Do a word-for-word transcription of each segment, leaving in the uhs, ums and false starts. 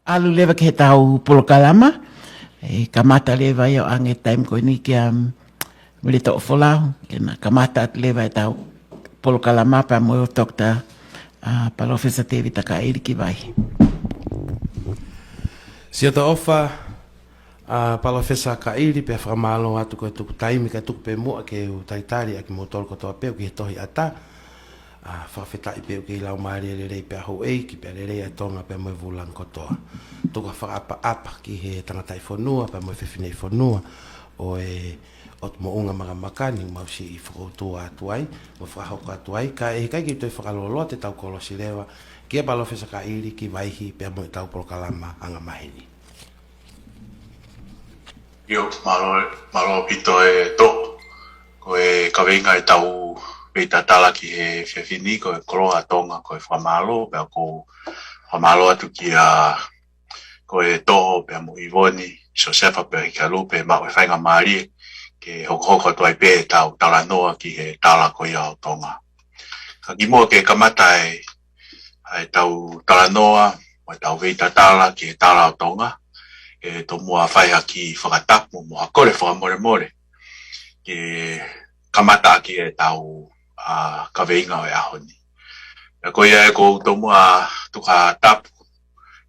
ʻAlu leva ki heʻetau polokalama, ʻe kamata leva ʻio ʻange taimi ko eni kia Mele Toʻofolau, ke na kamata atu leva ʻetau polokalama pea mo Toketā, ʻa, Palōfesa Tēvita Kaʻili ki Vaihi. Siʻotoʻofa, ʻa, Palōfesa Kaʻili, pea fakamālō atu ko e tuku taimi kae tuku pē muʻa ke u talitali ʻa kimoutolu kotoa pē ʻoku ʻi he tohi ʻatā. ʻA, fakafetaʻi pē ʻoku kei laumālie lelei pē ʻa houʻeiki pea lelei ʻa Tonga pea mo e vūlangi kotoa. Tuku ʻa e fakaʻapaʻapa ki he tangataʻi fonua pea mo e fefineʻi fonua ʻo e ʻotu moʻunga makamaka ni, mau siʻi fakautua atu ai, mo fakahoko atu ai, kae ʻikai ke toe fakalōloa te tau kolosi leva kia Palōfesa Kaʻili ki Vaihi pea mo ʻetau polokalama angamaheni. ʻIo, mālō, mālō ʻaupito e Toʻo. Ko e kaveinga ʻetau veitatala ki he efiafi ni, ko e Koloa ʻa Tonga, ko e fakamālō, pea ʻoku ou fakamālō atu kia, ko e Toʻo, pea mo ʻIvoni, Siosefa, pea Hikalu, pea maʻu e faingamālie ke hokohoko atu ai pē ʻetau talanoa ki he tala ko ia ʻo Tonga. Ka kimuʻa ke kamata e, ʻa ʻetau talanoa, mo ʻetau veitatala ki he tala ʻo Tonga, ʻe tomuʻa fai ha kiʻi fakatapu mo ha kole fakamolemole ke kamata ʻaki ʻetau, ʻa, kaveinga ʻo e ʻaho ni. Pea ko ia ʻoku ou tomuʻa tuku ha tapu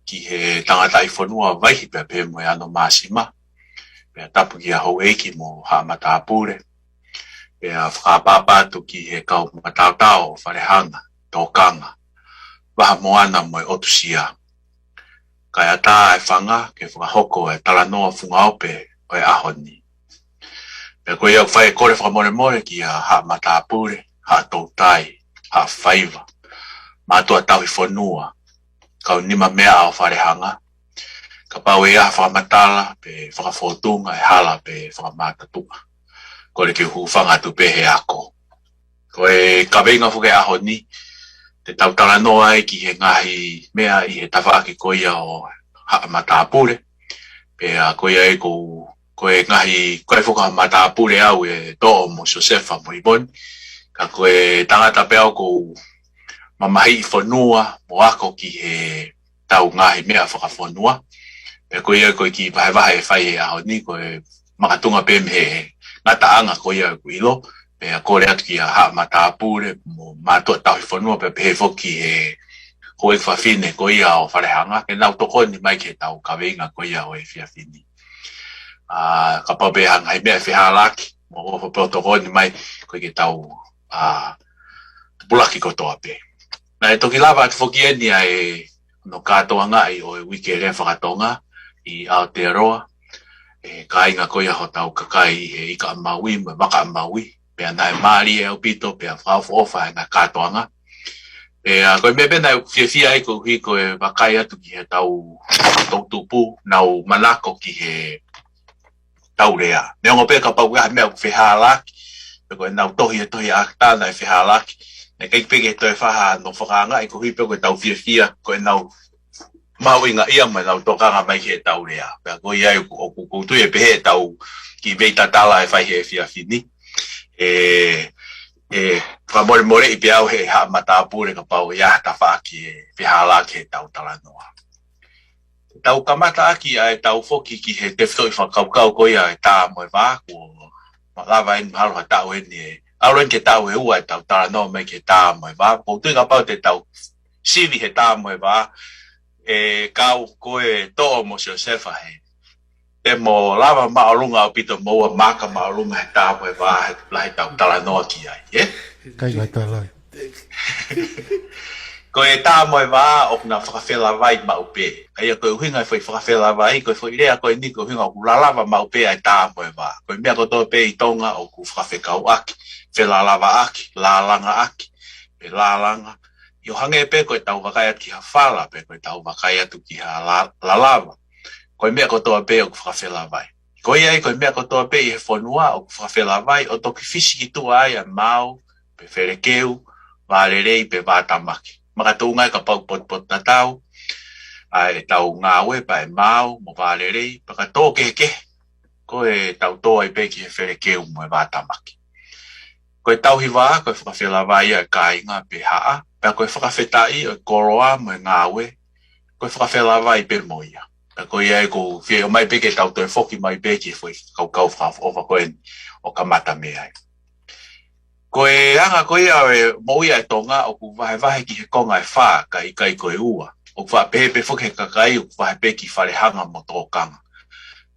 ki he tangataʻi fonua Vaihi pea pehē mo e ano māsima. Pea tapu kia houʻeiki mo haʻa matāpule. Pea fakaʻapaʻapa atu ki he kau mataotao ʻo Falehanga, Tokanga, Vaha Moana mo e ʻOtu Sia. Kae ʻatā e fanga ke fakahoko e talanoa funga ope ʻo e ʻaho ni. Pea ko ia ʻoku fai e kole fakamolemole kia haʻa matāpule, haʻa toutai, haʻa faiva, mātuʻa tauhi fonua, kau nima meʻa ʻo Falehanga, kapau ʻe ʻi ai ha fakamatala pe fakafōtunga ʻe hala pe fakamātuʻa, kole ke u hūfanga atu pē he ako. Ko e kaveinga foki ʻo e ʻaho ni, te tau talanoa ai ki he ngaahi meʻa ʻi he tafaʻaki ko ia ʻo haʻa matāpule. Pea ko ia ʻoku, ko e ngaahi, ko e foki haʻa matāpule au e Toʻo mo Siosefa mo ʻIvoni. Ka ko e tangata pē au ʻoku ou mamahiʻi fonua mo ako ki he tau ngaahi meʻa fakafonua. Pea ko ia ko e kiʻi vahevahe ʻe fai he ʻaho ni, ko e makatuʻunga pē mei he ngataʻanga ko ia ʻoku ʻilo, pea kole atu kia haʻa matāpule mo mātuʻa tauhi fonua pea pehē foki he houʻeiki fafine ko ia ʻo Falehanga, ke nau tokoni mai ki he tau kaveinga ko ia ʻo e efiafi ni. ʻA, kapau pē ʻe ʻi ai ha ngaahi meʻa ʻe fehālaaki, mou ʻofa pē ʻo tokoni mai, ko e ke tau, ʻa, tupulaki kotoa pē. Naʻe toki lava atu foki eni ʻa e hono kātoangaʻi ʻo e Uike Lea Faka-Tonga ʻi Aotearoa, ʻe kāinga ko ia hotau kakai ʻi he Ika ʻa Maui mo e Vaka ʻa Maui, pea naʻe mālie ʻaupito, pea fakaʻofoʻofa ʻa e ngaahi kātoanga. Pea ko e meʻa pē naʻe fiefia ai koeʻuhi ko e vakai atu ki he tau toʻutupu, nau manako ki he tau lea. Neongo pē kapau ʻe ʻi ai ha meʻa ʻoku fehālaaki, pe ko ʻenau tohi he tohi ʻatā naʻe fehālaaki, naʻe ʻikai pē ke toe fai hano fakaangaʻi koeʻuhi pē ko e tau fiefia, ko ʻenau mahuʻingaʻia mo ʻenau tokanga mai ki he tau lea. Pea ko ia ʻoku, ʻoku, ʻoku ou tui ʻe pehē ʻetau kiʻi veitatala ʻe fai he efiafi ni. ʻE, ʻe fakamolemoleʻi pē au he haʻa matāpule kapau ʻe ʻi ai ha tafaʻaki ʻe fehālaaki he tau talanoa. Tau kamata ʻaki ʻa e tau foki ki he tefitoʻi fakakaukau ko ia ʻo e tā mo e vā, kuo malava eni mahalo ha taʻu eni ʻe, ʻalu eni ki he taʻu ʻe ua ʻetau talanoa mai ki he tā mo e vā. ʻOku ou tui kapau te tau sivi he tā mo e vā, ʻe kau ko e Toʻo mo Siosefa he, te mo lava māʻolunga ʻaupito mo ua maka māʻolunga he tā mo e vā he lahi ʻetau talanoa ki ai, ē? Kai vai tā lai. Ko e tā mo e vā ʻoku na fakafelavai maʻu pē. ʻA ia ko e ʻuhinga e foʻi fakafelavai, ko e foʻi lea ko eni ko e ʻuhinga ʻoku lalava maʻu pē ʻa e tā mo e vā. Ko e meʻa kotoa pē ʻi Tonga ʻoku fakafekauʻaki, felalavaʻaki, lālangaʻaki, pe lālanga. ʻIo hangē pē ko e tau vakai atu ki ha fala, pe ko e tau vakai atu ki ha la-, lalava. Ko e meʻa kotoa pē ʻoku fakafelavai. Ko ia ai ko e meʻa kotoa pē ʻi he fonua ʻoku fakafelavai ʻo toki fisi ki tuʻa ai ʻa e maau, pe felekeu, vālelei, pe vātamaki. Makatuʻunga ai kapau potupotutatau ʻa e tau ngāue pea ʻe maau mo vālelei, pea ka tō kehekehe, ko e tau tō ai pē ki he felekeu mo e vātamaki. Ko e tauhi vā, ko e fakafelavai ʻa e kāinga pe haʻa, pea ko e fakafetaʻi ʻo e koloa mo e ngāue, ko e fakafelāveʻi pē mo ia. Ka ko ia ʻoku ou fie ʻomai pē ke tau toe foki mai pē ki he foʻi kaukau fakaʻofoʻofa ko eni ʻo kamata mei ai. Ko e anga ko ia ʻo e moʻui ʻa e Tonga ʻoku vahevahe ki he konga ʻe fā, kae ʻikai ko e ua. ʻOku faʻa pehē pē foki he kakai ʻoku vahe pē ki Falehanga mo Tōkanga.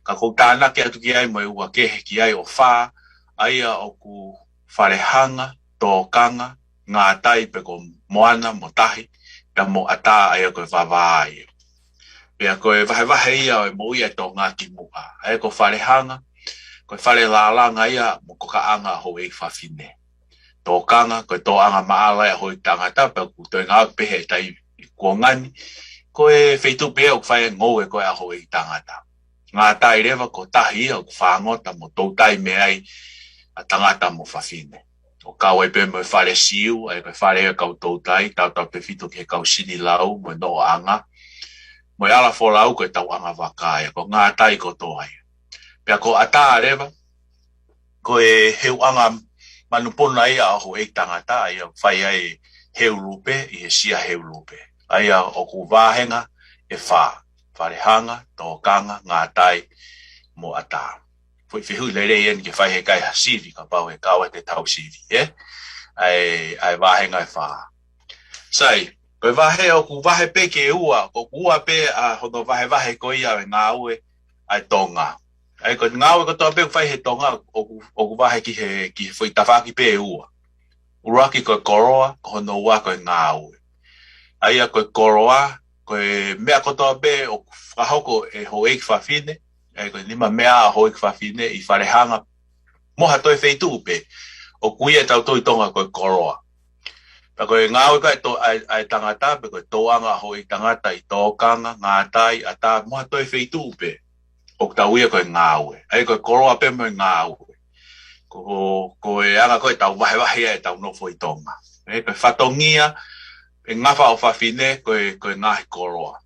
Ka ʻoku ou tānaki atu ki ai mo e ua kehe ki ai ʻo fā, ʻa ia ʻoku Falehanga, Tōkanga, Ngātai pe ko Moana mo Tahi, pea mo ʻAtā ʻa ia ko e vavā ia. Pea ko e vahevahe ia ʻo e moʻui ʻa e Tonga ki muʻa. ʻA ia ko Falehanga, ko e fale lālanga ia mo kokaʻanga ʻa houʻeiki fafine. Tōkanga, ko e tōʻanga maʻala ia ʻa houʻeiki tangata, pea ʻoku toe ngāueʻaki pē he taimi kuo ngani, ko e feituʻu pē ʻoku fai ai e ngoue ko ē ʻa houʻeiki tangata. Ngātai leva ko Tahi ia ʻoku fāngota mo toutai mei ai ʻa tangata mo fafine. ʻO kau ai pē mo e fale Siu, ʻa ia ko e fale ia ʻa e kau toutai, tautautefito ki he kau Sinilau, mo e Noʻoʻanga, mo e Ala Folau ko e tauʻanga vaka ia, ko Ngātai kotoa ia. Pea ko ʻAtā leva, ko e heuʻanga manupuna ia ʻa houʻeiki tangata, ʻa ia ʻoku fai ai e heu lupe ʻi he sia heu lupe. ʻA ia ʻoku vāhenga ʻe fā, Falehanga, Tōkanga, Ngātai, mo ʻAtā. Foʻi fehuʻi lelei eni ke fai he ʻikai ha sivi, kapau ʻe kau ai te tau sivi, ē? ʻA e, ʻa e vāhenga ʻe fā. Sai, ko e vahe ʻoku vahe pē ki he ua, ʻoku ua pē ʻa hono vahevahe ko ia ʻo e ngāue ʻa e Tonga. ʻA ia ko e ngāue kotoa pē ʻoku fai he Tonga, ʻoku, ʻoku vahe ki he, ki he foʻi tafaʻaki pē ʻe ua. ʻUluaki ko e koloa, ko hono ua ko e ngāue. ʻA ia ko e koloa, ko e meʻa kotoa pē ʻoku fakahoko ʻe houʻeiki fafine, ʻa ia ko e nima meʻa ʻa houʻeiki fafine ʻi Falehanga mo ha toe feituʻu pē, ʻoku ui ʻe tautolu ʻi Tonga ko e koloa. Pea ko e ngāue ko ē ʻa e to-, ʻa e, ʻa e tangata, pe ko e tōʻanga ʻa houʻeiki tangata ʻi Tōkanga, Ngātai, ʻAtā, mo ha toe feituʻu pē, ʻoku tau ui ia ko e ngāue. ʻA ia ko e koloa pē mo e ngāue. Ko, ko e anga ko ē ʻetau vahevahe ai ʻetau nofo ʻi Tonga. ʻE, ko e fatongia, ʻe ngafa ʻo fafine, ko e, ko e ngaahi koloa.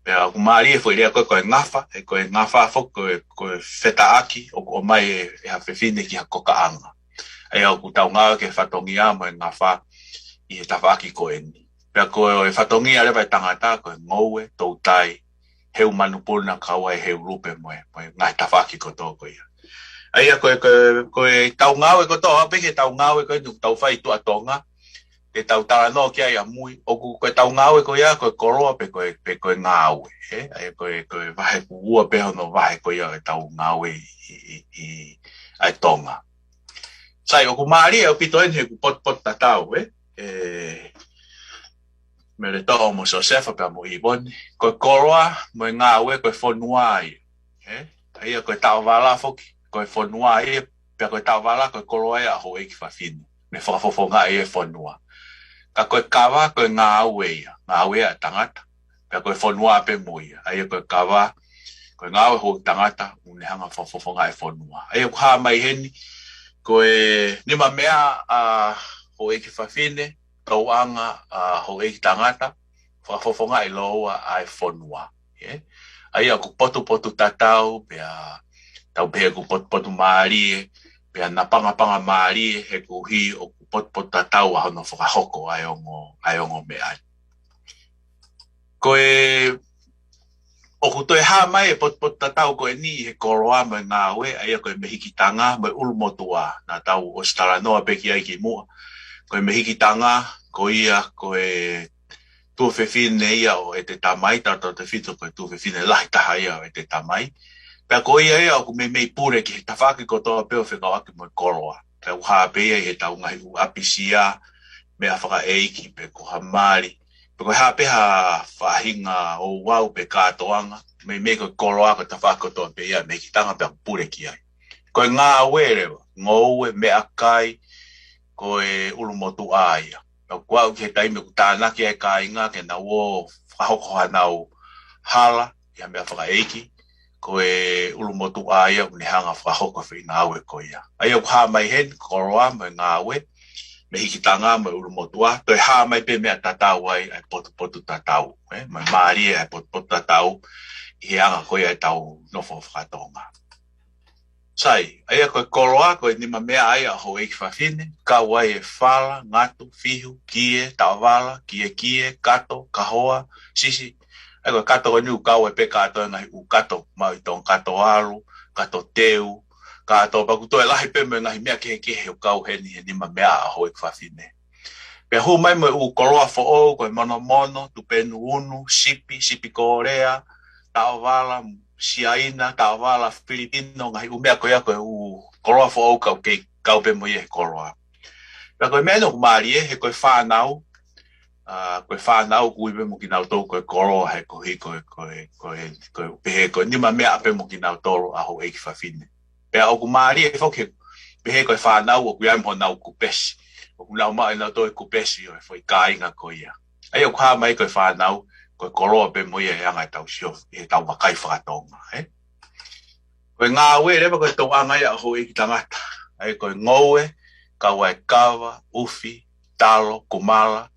Pea ʻoku mālie e foʻi lea ko ē, ko e ngafa, ʻe ko e ngafa foki, ko e, ko e fetaʻaki, ʻoku ʻomai ʻe, ʻe ha fefine ki ha kokaʻanga. ʻA ia ʻoku tau ngāueʻaki e fatongia mo e ngafa ʻi he tafaʻaki ko eni. Pea ko e fatongia leva ʻa e tangata, ko e ngoue, toutai, heu manupuna kau ai e heu lupe mo e, mo e ngaahi tafaʻaki kotoa ko ia. ʻA ia ko e, ko e, ko ʻetau ngāue kotoa, pea ki heʻetau ngāue ko eni ʻoku tau fai ʻi tuʻa Tonga, te tau talanoa ki ai ʻamui, ʻoku ko ʻetau ngāue ko ia, ko e koloa pe ko e, pe ko e ngāue, ē? ʻA ia ko e, ko e vahe ʻoku ua pē hono vahe ko ia ʻetau ngāue ʻi, ʻi, ʻi, ʻi ʻa e Tonga. Sai, ʻoku mālie ʻaupito eni he ʻoku potupotutatau, ē? ʻE, Meletoʻo mo Siosefa pea mo ʻIvoni. Ko e koloa mo e ngāue ko e fonua ia. Ē? ʻA ia ko e taʻovala foki, ko e fonua ia, pea ko e taʻovala ko e koloa ia ʻa houʻeiki fafine. Mei he fakafofongaʻi e fonua. Ka ko e kava ko e ngāue ia, ngāue ʻa e tangata. Pea ko e fonua pē mo ia. ʻA ia ko e kava, ko e ngāue houʻeiki tangata, ʻoku ne hanga ʻo fakafofongaʻi e fonua. ʻA ia ʻoku hā mai heni, ko e nima meʻa ʻa houʻeiki fafine, tōʻanga ʻa houʻeiki tangata, fakafofongaʻi lōua ʻa e fonua. Ē? ʻA ia ʻoku potupotutatau, pea tau pehē ʻoku potupotumālie, pea napangapanga mālie, he koeʻuhi ʻoku potupotutatau ʻa hono fakahoko ʻa e ongo, ʻa e ongo meʻa. Ko e, ʻoku toe hā mai e potupotutatau ko eni ʻi he koloa mo e ngāue, ʻa ia ko e mehikitanga mo e ʻulumotuʻa, naʻa tau ʻosi talanoa pē ki ai kimuʻa. Ko e mehikitanga, ko ia, ko e tuofefine ia ʻo ʻEte Tamai, tautautefito ko e tuofefine lahi taha ia ʻo ʻEte Tamai. Pea ko ia ia ʻoku meimei pule ki he tafaʻaki kotoa pē ʻo fekauʻaki mo e koloa. Pea ʻoku hā pē ia ʻi heʻetau ngaahi ʻū ʻapisia, meʻa fakaʻeiki pe ko ha mali. Pe ko e hā pē ha faʻahinga ouau pe kātoanga. Meimei ko e koloa ko e tafaʻaki kotoa pē ia mehikitanga pea ʻoku pule ki ai. Ko e ngāue leva, ngoue, meʻakai, ko e ʻulumotuʻa ia. Pea ʻoku aʻu ki he taimi ʻoku tānaki ai e kāinga ke nau ō fakahoko hanau hala, ʻi ha meʻa fakaʻeiki, ko e ʻulumotuʻa ia ʻoku ne hanga ʻo fakahoko e foʻi ngāue ko ia. ʻA ia ʻoku hā mai heni, koloa mo e ngāue, mehikitanga mo e ʻulumotuʻa, toe hā mai pē meʻa tatau ai, ʻa e potupotutatau, ē, mo e mālie ʻa e potupotutatau, ʻi he anga ko ia ʻetau nofo fakatonga. Sai, ʻa ia ko e koloa, ko e nima meʻa ia ʻa houʻeiki fafine, kau ai e fala, ngatu, fihu, kie, taʻovala, kiekie, kato, kahoa, sisi, ʻA ia ko e kato ko eni ʻoku kau ai pē kātoa e ngaahi ʻū kato, maʻu ʻi Tonga, kato ʻalu, kato teu, kato pea ʻoku toe lahi pē mo e ngaahi meʻa kehekehe ʻoku kau heni he nimameaʻa ʻa houʻeiki fafine. Pea hū mai mo e ʻū koloa foʻou, ko e monomono, tupenu unu, sipi, sipi Kōlea, taʻovala Siaina, taʻovala Filipino, ngaahi ʻū meʻa ko ia ko e ʻū koloa foʻou ʻoku kei kau pē mo ia he koloa. Pea ko e meʻa eni ʻoku mālie, he ko e fānau, ʻa, ko e fānau ʻoku ui pē mo kinautolu ko e koloa he koeʻuhi ko e, ko e, ko e, ko e, pehē ko e nimameaʻa pē mo kinautolu ʻa houʻeiki fafine. Pea ʻoku mālie foki he pehē ko e fānau ʻoku ʻi ai mo honau kupesi. ʻOku nau maʻu ʻenautolu e kupesi ʻo e foʻi kāinga ko ia. ʻA ia ʻoku hā mai ko e fānau, ko e koloa pē mo ia he anga ʻetau sio, ʻi heʻetau vakai faka-Tonga, ē? Ko e ngāue leva ko e tōʻonga ia ʻa houʻeiki tangata. ʻA ia ko e ngoue, kau ai e kava, ʻufi, talo, kumala,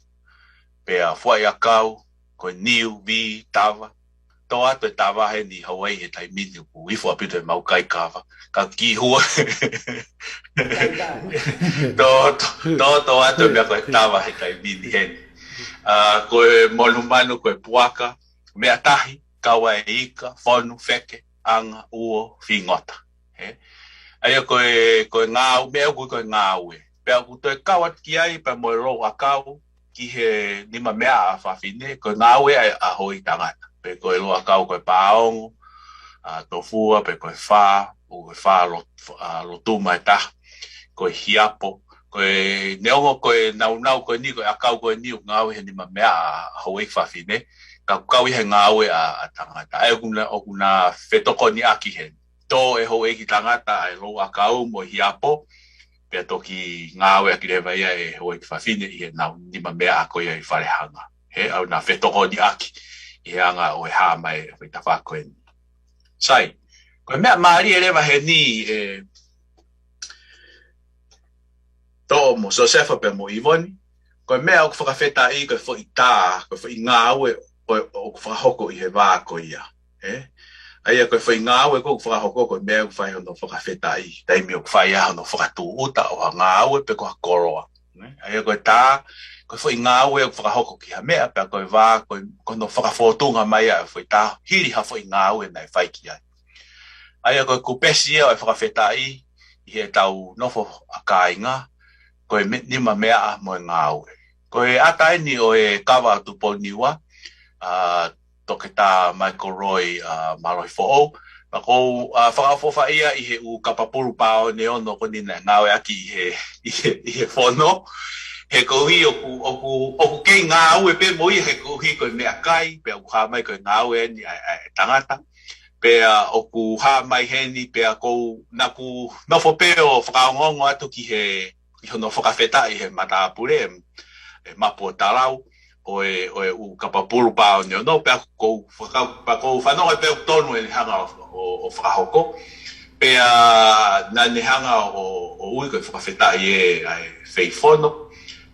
pea fuaʻi ʻakau, ko e niu, vī, tava. Tō atu e tava heni ʻi Hauaiʻi he taimi ni ʻoku ifo ʻaupito ʻemau kai kava. Ka ki hua. Tō, tō, tō, tō atu e meʻa ko e tava he taimi ni heni. ʻA, ko e monumanu, ko e puaka, meʻa tahi, kau ai e ika, fonu, feke, anga, uo, fingota. Ē? ʻA ia ko e, ko e ngāu-, meʻa ʻoku ui ko e ngāue. Pea ʻoku toe kau atu ki ai, pea mo e lou ʻakau, ki he nimameaʻa ʻa fafine, ko e ngāue ʻa, ʻa houʻeiki tangata. Pe ko e lou ʻakau ko e pāongo, ʻa, tofua, pe ko e fā, ʻo e fā lo-, ʻa, lotuma ʻe taha, ko e hiapo, ko e neongo ko e naunau ko eni, ko e ʻakau ko eni ʻoku ngāue he nimameaʻa ʻa houʻeiki fafine, ka ʻoku kau ia he ngāue ʻa, ʻa tangata. ʻA ia ʻoku na, ʻoku na fetokoniʻaki heni. Tō e houʻeiki tangata ʻa e lou ʻakau mo e hiapo, pea toki ngāueʻaki leva ia ʻe houʻeiki fafine ʻi heʻenau nimameaʻa ko ia ʻi Falehanga. He ʻoku na fetokoniʻaki ʻi he anga ʻo e hā mai e foʻi tafaʻaki ko eni. Sai, ko e meʻa mālie leva heni ʻe Toʻo mo Siosefa pea mo ʻIvoni, ko e meʻa ʻoku fakafetaʻi, ko e foʻi tā, ko e foʻi ngāue ʻo, ʻoku fakahoko ʻi he vā ko ia. Ē? ʻA ia ko e foʻi ngāue ko ē ʻoku fakahoko, ko e meʻa ʻoku fai hono fakafetaʻi, taimi ʻoku fai ai hono fakatūʻuta ʻo ha ngāue pe ko ha koloa. Ē? ʻA ia ko e tā, ko e foʻi ngāue ʻoku fakahoko ki ha meʻa, pea ko e vā, ko e, ko hono fakafōtunga mai ʻa e foʻi tā, hili ha foʻi ngāue naʻe fai ki ai. ʻA ia ko e kupesi ia ʻo e fakafetaʻi ʻi heʻetau nofo ʻa kāinga, ko e me-, nimameaʻa mo e ngāue. Ko e ʻata eni ʻo e kava ʻa Tupou Niua, ʻa, Toketā Michael Roy, ʻa, Mālohifoʻou. Pea ʻoku ou, ʻa, fakaʻofoʻofaʻia ʻi he ʻū kapapulu pāone ono ko eni naʻe ngāueʻaki ʻi he, ʻi he, ʻi he fono. He koeʻuhi ʻoku, ʻoku, ʻoku kei ngāue pē mo ia he koeʻuhi ko e meʻakai, pea ʻoku hā mai ko e ngāue eni ʻa e, ʻa e tangata. Pea ʻoku hā mai heni, pea ʻoku ou, naʻá ku nofo pē ʻo fakaongoongo atu ki he, ki hono fakafetaʻi he matāpule, ʻe Mapu ʻo Talau, ʻo e, ʻo e ʻū kapapulu pāone ono, pea ʻoku ou faka-, pea ʻoku ou fanongo pē ʻoku tonu ʻene hanga ʻo, ʻo, ʻo fakahoko. Pea naʻá ne hanga ʻo, ʻo ui ko e fakafetaʻi ē ʻa e feifono.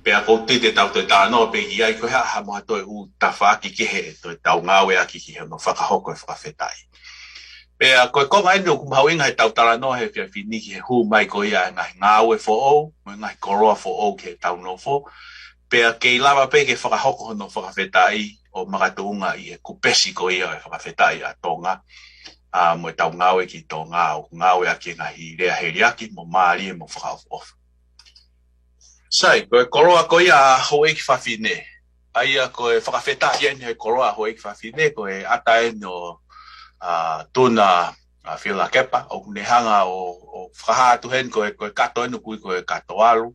Pea ʻoku ou tui te tau toe talanoa pē ki ai ko e hā, hā mo ha toe ʻū tafaʻaki kehe ʻe toe tau ngāueʻaki ki hono fakahoko e fakafetaʻi. Pea ko e konga eni ʻoku mahuʻinga heʻetau talanoa he efiafi ni ki he hū mai ko ia e ngaahi ngāue foʻou, mo e ngaahi koloa foʻou ki heʻetau nofo. Pea kei lava pē ke fakahoko hono fakafetaʻi ʻo makatuʻunga ʻi he kupesi ko ia ʻo e fakafetaʻi ʻa Tonga, ʻa, mo ʻetau ngāue ki Tonga, ʻo ngāueʻaki e ngaahi lea heliaki mo mālie mo fakaʻofoʻofa. Sai, ko e koloa ko ia ʻa houʻeiki fafine. ʻA ia ko e fakafetaʻi eni he koloa ʻa houʻeiki fafine, ko e ʻata eni ʻo, ʻa, Tuna, ʻa, Fielakepa, ʻoku ne hanga ʻo, ʻo fakahā atu heni ko e, ko e kato eni ʻoku ui ko e kato ʻalu.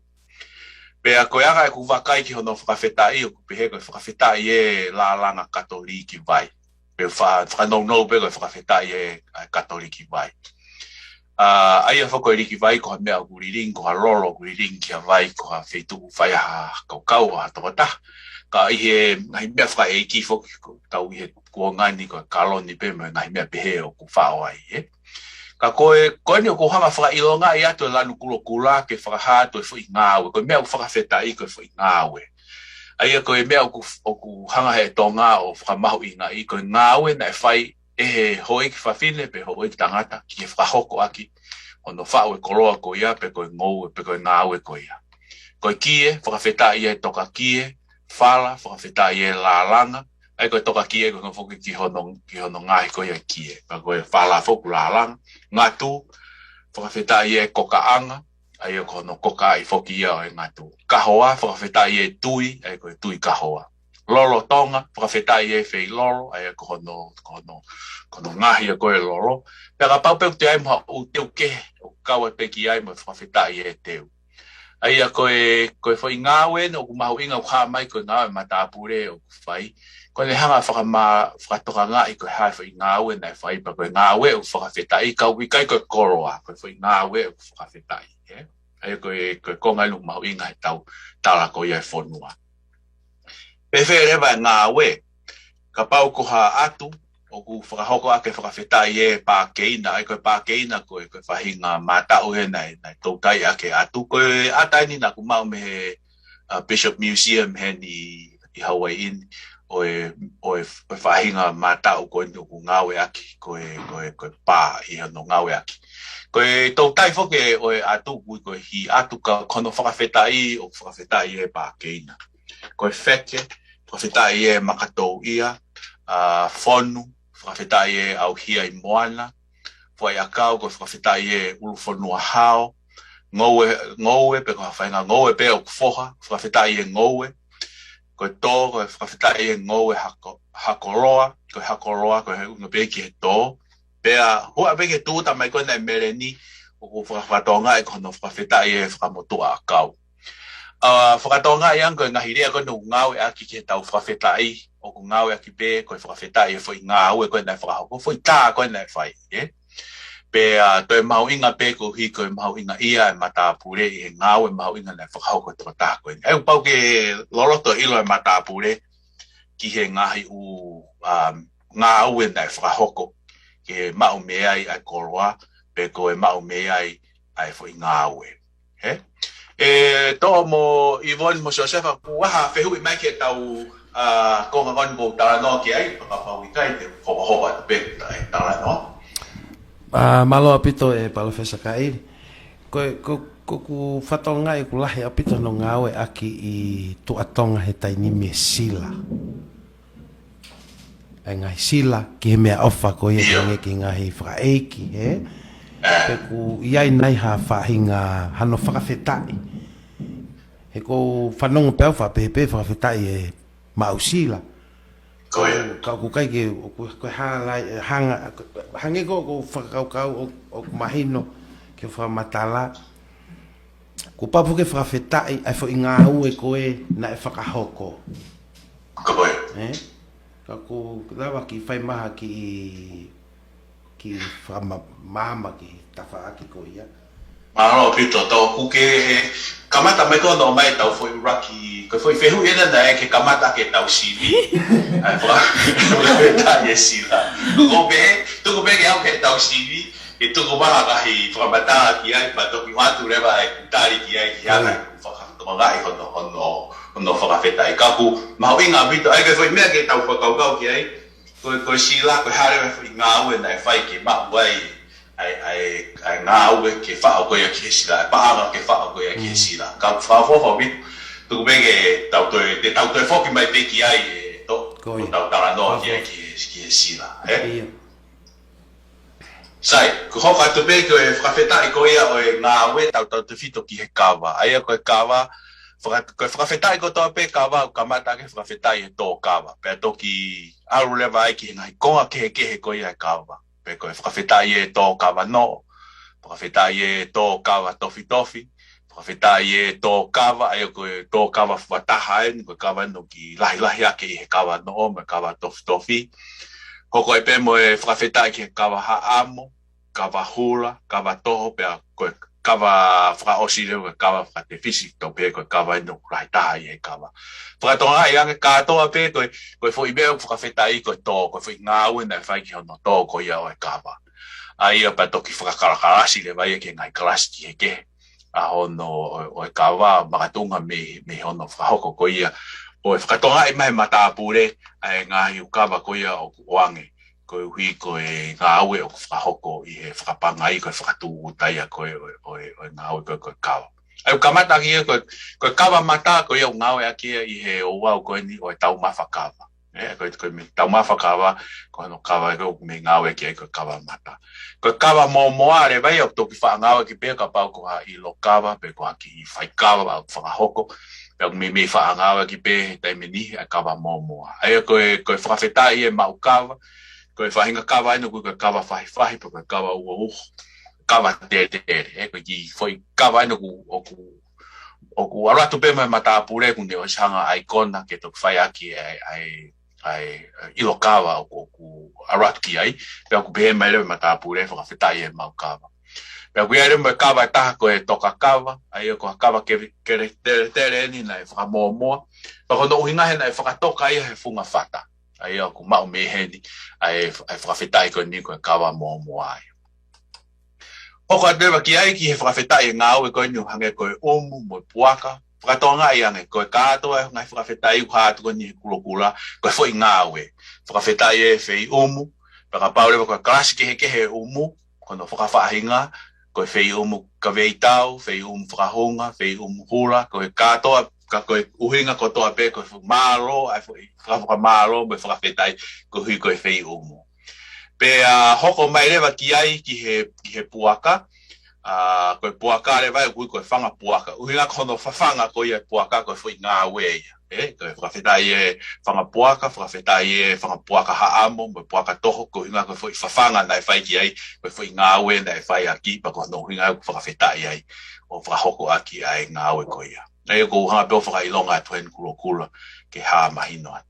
Pea ko e anga ʻeku vakai ki hono fakafetaʻi, ʻoku pehē ko e fakafetaʻi ē lālanga Katoliki vai. Pe fa-, fakanounou pē ko e fakafetaʻi ē, ʻa, Katoliki vai. ʻA, ʻa ia foki ko e liki vai ko ha meʻa ʻoku lilingi, ko ha lolo ʻoku lilingi ki ha vai, ko ha feituʻu fai ai ha kaukau ʻa ha tokotaha. Ka ʻi he ngaahi meʻa fakaʻeiki foki ʻoku tau ʻi he kuonga ni ko e kaloni pē mo e ngaahi meʻa pehē ʻoku faʻo ai, ē. Ka ko e, ko eni ʻoku ou hanga fakaʻilongaʻi atu e lanu kulokula ke fakahā atu e foʻi ngāue, ko e meʻa ʻoku fakafetaʻi ko e foʻi ngāue. ʻA ia ko e meʻa ʻoku, ʻoku hanga he Tonga ʻo fakamahuʻingaʻi, ko e ngāue naʻe fai ʻe he houʻeiki fafine pe houʻeiki tangata ki he fakahokoʻaki hono faʻu e koloa ko ia pe ko e ngoue pe ko e ngāue ko ia. Ko e kie, fakafetaʻi e toka kie, fala, fakafetaʻi e lālanga, ʻA ia ko e toka kie ko hono foki ki hono, ki hono ngaahi ko ia kie. Pea ko e fala foki ʻoku lālanga. Ngatu, fakafetaʻi e kokaʻanga, ʻa ia ko hono kokaʻi foki ia ʻo e ngatu. Kahoa, fakafetaʻi e tui, ʻa ia ko e tui kahoa. Lolotonga, fakafetaʻi e feilolo, ʻa ia ko hono, ko hono, ko hono ngaahi ia ko e lolo. Pea kapau pē ʻoku toe ʻi ai mo ha ʻū teu kehe, ʻoku kau ai pē ki ai mo e fakafetaʻi e teu. ʻA ia ko e, ko e foʻi ngāue ʻeni ʻoku mahuʻinga ʻoku hā mai ko e ngāue matāpule ʻoku fai. Ko ʻene hanga fakama-, fakatokangaʻi ko e hā e foʻi ngāue naʻe fai pea ko e ngāue ʻoku fakafetaʻi ka ʻoku ʻikai ko e koloa, ko e foʻi ngāue ʻoku fakafetaʻi, ē? ʻA ia ko e, ko e konga ʻeni ʻoku mahuʻinga he tau tala ko ia e fonua. Pehē leva e ngāue, kapau ko ha ʻatu, ʻoku fakahoko ʻaki e fakafetaʻi e pākeina, ʻa ia ko e pākeina ko e, ko e faʻahinga mātaʻu ē naʻe, naʻe toutai ʻaki e ʻatu, ko e ʻata ʻeni naʻa ku maʻu mei he, uh, Bishop Museum heni ʻi Hawaii ni, ʻo e, ʻo e, ʻo e faʻahinga mātaʻu ko eni ʻoku ngāueʻaki, ko e, ko e, ko e pā ʻi hono ngāueʻaki. Ko e toutai foki ʻo e ʻatu, ʻoku ui ko e hī ʻatu ka ko hono fakafetaʻi, ʻoku fakafetaʻi e pākeina. Ko e feke, fakafetaʻi e makatouʻia, ʻa, fonu, fakafetaʻi e ʻauhia ʻi moana, foʻi ʻakau, ko e fakafetaʻi e ʻulufonua hao, ngoue, ngoue, pe ko ha faʻahinga ngoue pē ʻoku foha, fakafetaʻi e ngoue, ko e tō, ko e fakafetaʻi e ngoue hako, hakoloa, ko e hakoloa, ko e ʻuhinga pē ki he tō, pea hua pē ki he tūʻuta mai ko ē naʻe meleni, ʻoku fakafakatonga ʻe ko hono fakafetaʻi e fakamotuʻa ʻakau. ʻA, fakatonga ia ko e ngaahi lea ko ē ʻoku ngāueʻaki ki he tau fakafetaʻi, ʻoku ngāueʻaki pē ko e fakafetaʻi e foʻi ngāue ko ē naʻe fakahoko, foʻi tā ko ē naʻe fai, ē? Pea toe mahuʻinga pē koeʻuhi ko e mahuʻinga ia e matāpule ʻi he ngāue mahuʻinga naʻe fakahoko e tokotaha ko eni. ʻA ia ʻoku pau ke loloto ʻilo e matāpule ki he ngaahi ʻū, um, ngāue naʻe fakahoko ke maʻu mei ai ʻa e koloa, pe ko e maʻu mei ai ʻa e foʻi ngāue. Ē? ʻE Toʻo mo Ivoni mo Siosefa, ʻoku ʻi ai ha fehuʻi mai ki he tau, ʻa, konga ko eni ʻoku ou talanoa ki ai, pea kapau ʻikai te u hokohoko atu pē ʻa e talanoa. ʻA, mālō ʻaupito ʻe Palōfesa Kaʻili. Ko e, ko, ko ʻeku fakatonga ʻoku lahi ʻaupito hono ngāueʻaki ʻi Tuʻa Tonga he taimi ni e sila. ʻA e ngaahi sila ki he meʻaʻofa ko ia ʻIo. Hangē ki he ngaahi fakaʻeiki, ē? Ē. Pe ʻoku ʻi ai nai ha faʻahinga hano fakafetaʻi. He ʻoku ou fanongo pē au fakapehē pē fakafetaʻi e maʻu sila. Ko ia. Ka ʻoku ʻikai ke, ʻoku, ko e hā lai, ʻe hanga, hangē ko ʻeku fakakaukau ʻo, ʻoku mahino ke fakamatala. Kuo pau ke fakafetaʻi ʻa e foʻi ngāue ko ē naʻe fakahoko. Ko ia. Ē? Ka ʻoku lava ke fai mai ha kiʻi, kiʻi fakamamaama ki he tafaʻaki ko ia. Mālō ʻaupito, tau kuke he kamata mai ko ē ʻo mai tau foʻi ʻuluaki, ko e foʻi fehuʻi ena naʻe ke kamata ke tau sivi. ʻA e faka-, fakafetaʻi e sila. Ko pē, tuku pē ke au ke tau sivi, ke tuku mai ha ngaahi fakamatala ki ai, pea toki ʻoatu leva ʻeku tali ki ai, ki he anga ʻeku fakatokangaʻi hono, hono, hono fakafetaʻi. Ka ʻoku mahuʻinga ʻaupito, ʻa ia ko e foʻi meʻa ke tau fakakaukau ki ai, ko e, ko e sila, ko e hā leva e foʻi ngāue naʻe fai ke maʻu ai, ʻa e, ʻa e, ʻa e ngāue ke faʻo ko ia ki he sila, ʻa e paʻanga ke faʻo ko ia ki he sila. Ka ʻoku fakaʻofoʻofa ʻaupito, tuku pē ke tau toe, te tau toe foki mai pē ki ai ʻe Toʻo, Ko ia. ʻo tau talanoa ki ai Fakaʻofoʻofa. ki he, ki he sila, ē? ʻIo. Sai, ko e hoko atu pē ko e fakafetaʻi ko ia ʻo e ngāue tautautefito ki he kava. ʻA ia ko e kava, faka-, ko e fakafetaʻi kotoa pē kava, ʻoku kamata ʻaki e fakafetaʻi he tō kava. Pea toki ʻalu leva ai ki he ngaahi konga kehekehe ko ia e kava. Pe ko e fakafetaʻi e tō kava noʻo, fakafetaʻi e tō kava tofitofi, fakafetaʻi e tō kava, ʻa ia ko e tō kava fakataha eni, ko e kava ʻeni ʻoku lahilahi ake ʻi he kava noʻo mo e kava tofitofi. Hoko ai pē mo e fakafetaʻi ki he kava haʻamo, kava hula, kava toho, pea ko e kava fakaʻosi leva ko e kava fakatefisi, tau pehē ko e kava ʻeni ʻoku lahi taha ʻi he kava. Fakatokangaʻi ange kātoa pē ko e, ko e foʻi meʻa ʻoku fakafetaʻi ko e tō, ko e foʻi ngāue naʻe fai ki hono tō ko ia ʻo e kava. ʻA ia pea toki fakakalakalasi leva ia ki he ngaahi kalasi kehekehe ʻa hono ʻo, ʻo e kava makatuʻunga mei, mei hono fakahoko ko ia ʻo e fakatokangaʻi mai matāpule ʻa e ngaahi ʻū kava ko ia ʻoku ʻoange koeʻuhi ko e ngāue ʻoku fakahoko ʻi he fakapangai ko e fakatūʻuta ia ko e, ʻo e, ʻo e, ʻo e ngāue ko e, ko e kava. ʻA ia ʻoku kamata ʻaki ia ko e, ko e kava mata ko ia ʻoku ngāueʻaki ia ʻi he ouau ko eni ʻo e taumafa kava. ʻE, ko e, ko e meʻa taumafa kava, ko hono kava ē ʻoku mei ngāueʻaki ai ko e kava mata. Ko e kava mōmoa leva ia ʻoku toki faʻa ngāueʻaki pē kapau ko ha ʻilo kava, pe ko ha kiʻi fai kava, ʻoku fakahoko. Pea ʻoku mei, mei faʻa ngāueʻaki pē he taimi ni, ʻa e kava mōmoa. ʻA ia ko e, ko e fakafetaʻi e maʻu kava, ko e faʻahinga kava ʻeni ʻoku ui ko e kava fahifahi, pe ko e kava uouho, kava tētēle, ʻe, ko e kiʻi foʻi kava ʻeni ʻoku, ʻoku, ʻoku ʻalu atu pē mei he matāpule ʻoku ne ʻosi hanga ʻa e kona ke toki fai ʻaki ʻa e, ʻa e, ʻa e, ʻa e ʻilo kava ʻoku, ʻoku ʻalu atu ki ai, pea ʻoku pehē mai leva e matāpule fakafetaʻi e maʻu kava. Pea ʻoku ʻi ai leva mo e kava ʻe taha ko e toka kava, ʻa ia ko ha kava ke, kele tētēle ʻeni naʻe fakamōmoa, pea ko hono ʻuhinga he naʻe fakatoka ia he funga fata. ʻA ia ʻoku maʻu mei heni, ʻa e, ʻa e fakafetaʻi ko eni ko e kava mōmoa ia. Hoko atu leva ki ai ki he fakafetaʻi e ngāue ko eni ʻo hangē ko e ʻumu mo e puaka, fakatokangaʻi ange, ko e kātoa e ngaahi fakafetaʻi ʻoku hā atu ko eni he kulokula, ko e foʻi ngāue. Fakafetaʻi e fei ʻumu, pea kapau leva ko e kalasi kehekehe e ʻumu, ko hono fakafaʻahinga, ko e fei ʻumu kaveitau, fei ʻumu fakahunga, fei ʻumu hula, ko e kātoa, ka ko e ʻuhinga kotoa pē, ko e fuʻu mālō, ʻa e foʻi faka-, fakamālō, mo e fakafetaʻi, koeʻuhi ko e fei ʻumu. Pea hoko mai leva ki ai ki he, ki he puaka, ʻa, ko e puaka leva ʻoku ui ko e fanga puaka. ʻUhinga ko hono fafanga ko ia e puaka ko e foʻi ngāue ia. ʻE, ko e fakafetaʻi e fanga puaka, fakafetaʻi e fanga puaka haʻamo, mo e puaka toho, ko e ʻuhinga ko e foʻi fafanga naʻe fai ki ai, ko e foʻi ngāue naʻe fai ʻaki, pea ko hono ʻuhinga ʻoku fakafetaʻi ai, ʻo fakahoko ʻaki ʻa e ngāue ko ia. ʻA ia ʻoku ou hanga pē ʻo fakaʻilonga atu heni kulokula, ke hā mahino atu.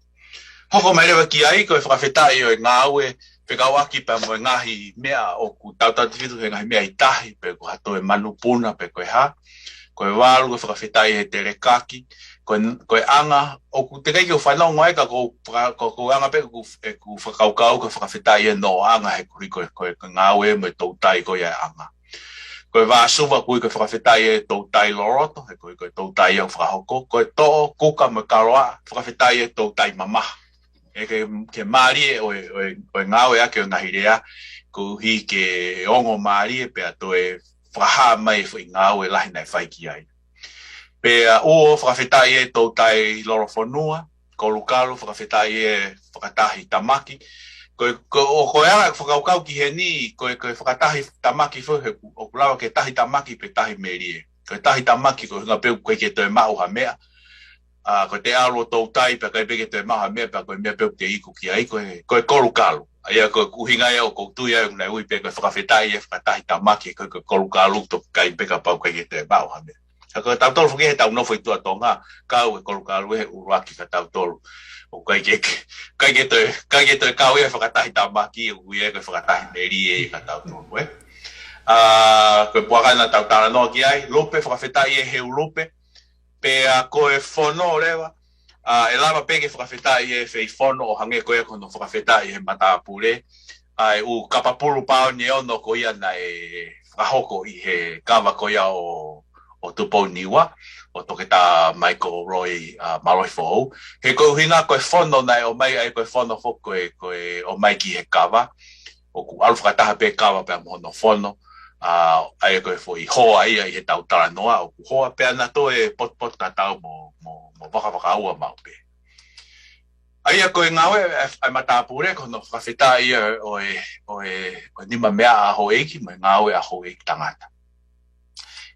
Hoko mai leva ki ai, ko e fakafetaʻi ʻo e ngāue, fekauʻaki pea mo e ngaahi meʻa ʻoku tautautefito he ngaahi meʻa ʻi tahi, pe ko ha toe manupuna, pe ko e hā. Ko e valu, ko e fakafetaʻi he telekaki. Ko e, ko e anga, ʻoku teʻeki ke u fanongo ai ka ʻoku ou faka-, ko, ko e anga pē ʻoku, ʻeku fakakaukau ko e fakafetaʻi e noʻoʻanga he koeʻuhi ko e, ko e, ko e ngāue mo e toutai ko ia e anga. Ko e vāsuva ʻoku ui ko e fakafetaʻi e toutai loloto, he koeʻuhi ko e toutai ʻoku fakahoko. Ko e toʻo, kuka mo e kaloaʻa, fakafetaʻi e toutai mamaha. ʻE ke, ke mālie ʻo e, ʻo e, ʻo e ngāueʻaki ʻo e ngaahi lea, koeʻuhi ke ongo mālie pea toe fakahā mai e foʻi ngāue lahi naʻe fai ki ai. Pea uo, fakafetaʻi e toutai lolofonua, kolukalu, fakafetaʻi e fakatahi tamaki. Ko e, ko, ʻo, ko e anga e fakakaukau ki heni, ko e, ko e fakatahi tamaki foʻi, he ʻoku, ʻoku lava ke tahi tamaki pe tahi melie. Ko e tahi tamaki, ko e ʻuhinga pē ʻoku ʻikai ke toe maʻu ha meʻa. ʻA, ko e te ʻalu ʻo toutai, pea ʻikai pē ke toe maʻu ha meʻa, pea ko e meʻa pē ʻoku te iku ki ai, ko e, ko e kolukalu. ʻA ia ko e ʻuhinga ia ʻoku ou tui ai ʻoku nau ui pē ko e fakafetaʻi e fakatahi tamaki, ko e, ko e kolukalu, toki ʻikai pē kapau ʻikai ke toe maʻu ha meʻa. Ka ko tautolu foki he tau nofo ʻi tuʻa Tonga, kau e kolukalu he ʻuluaki kia tautolu. ʻOku ʻikai ke, ke, ʻikai ke toe, ʻikai ke toe kau ia he fakatahi tamaki, ʻoku ui ia ko e fakatahi melie kia tautolu, ē. ʻA, ko e puaka naʻa tau talanoa ki ai, lupe, fakafetaʻi e heu lupe, pea ko e fono leva, ʻa, ʻe lava pē ke fakafetaʻi e fei fono ʻo hangē ko ia ko hono fakafetaʻi he matāpule, ʻa, e ʻū kapa pulu paoni ʻe ono ko ia naʻe fakahoko ʻi he kava ko ia ʻo, ʻo Tupou Niua, ʻo Toketā Michael Roy, ʻa, Mālohifoʻou. He ko e ʻuhinga ko e fono naʻe ʻomai, ʻa ia ko e fono foki ko e, ko e ʻomai ki he kava, ʻoku ʻalu fakataha pē kava pea mo hono fono, ʻa, ʻa ia ko e foʻi hoa ia ʻi he tau talanoa, ʻoku hoa pea naʻa toe potupotu tatau mo, mo, mo vakavakaua maʻu pē. ʻA ia ko e ngāue ʻa e, ʻa e matāpule ko hono fakafetaʻi ʻo e, ʻo e, ʻo e nima meaʻa ʻa houʻeiki, mo e ngāue ʻa houʻeiki tangata.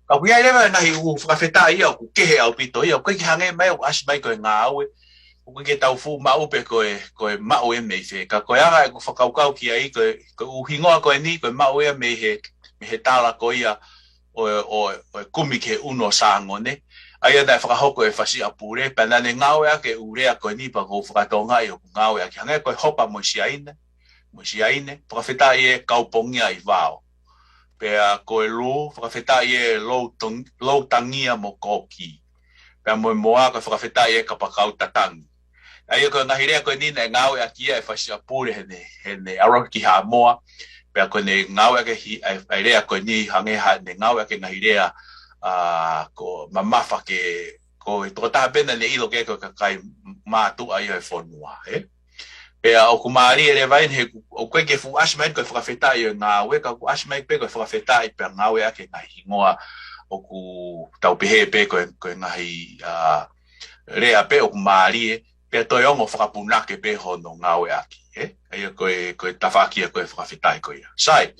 Ka ʻoku ʻi ai leva e ngaahi ʻū fakafetaʻi ia ʻoku kehe ʻaupito ia, ʻoku ʻikai ke hangē mai ʻoku ʻasi mai ko e ngāue, ʻoku ʻikai ke tau fuʻu maʻu pē ko e, ko e maʻu ia mei fē. Ka ko e anga ʻeku fakakaukau ki ai, ko e, ko e ʻū hingoa ko eni, ko e maʻu ia mei he, mei he tala ko ia ʻo e, ʻo e, ʻo e kumi ki he ʻunu ʻo Sāngone. ʻA ia naʻe fakahoko ʻe Fasiʻapule, pea naʻa ne ngāueʻaki e ʻū lea ko eni pea ʻoku ou fakatokangaʻi ʻoku ngāueʻaki hangē ko e hopa mo e siaine, mo e siaine, fakafetaʻi e kaupongia ʻi vao. Pea ko e lū, fakafetaʻi e lou tong-, loutangia mo kōkī. Pea mo e moa, ko e fakafetaʻi e kapakau tatangi. ʻA ia ko e ngaahi lea ko eni naʻe ngāueʻaki ia ʻe Fasiʻapule heʻene, heʻene ʻalu ki Haʻamoa. Pea ko ʻene ngāueʻaki hi-, ʻa e, ʻa e lea ko eni hangē ha ne ngāueʻaki e ngaahi lea, ʻa, ko mamafa ke, ko e tokotaha pē naʻa ne ʻilo ke ko e kakai mātuʻa ia ʻo e fonua, ē? Pea ʻoku mālie leva eni he ʻoku ʻikai ke fuʻu ʻasi mai ko e fakafetaʻi ʻo e ngāue, ka ʻoku ʻasi mai pē ko e fakafetaʻi pea ngāueʻaki e ngaahi hingoa ʻoku tau pehē pē ko e, ko e ngaahi, ʻa, lea pē ʻoku mālie, pea toe ongo fakapunake pē hono ngāueʻaki, ē? ʻA ia ko e, ko e tafaʻaki ia ko e fakafetaʻi ko ia. Sai,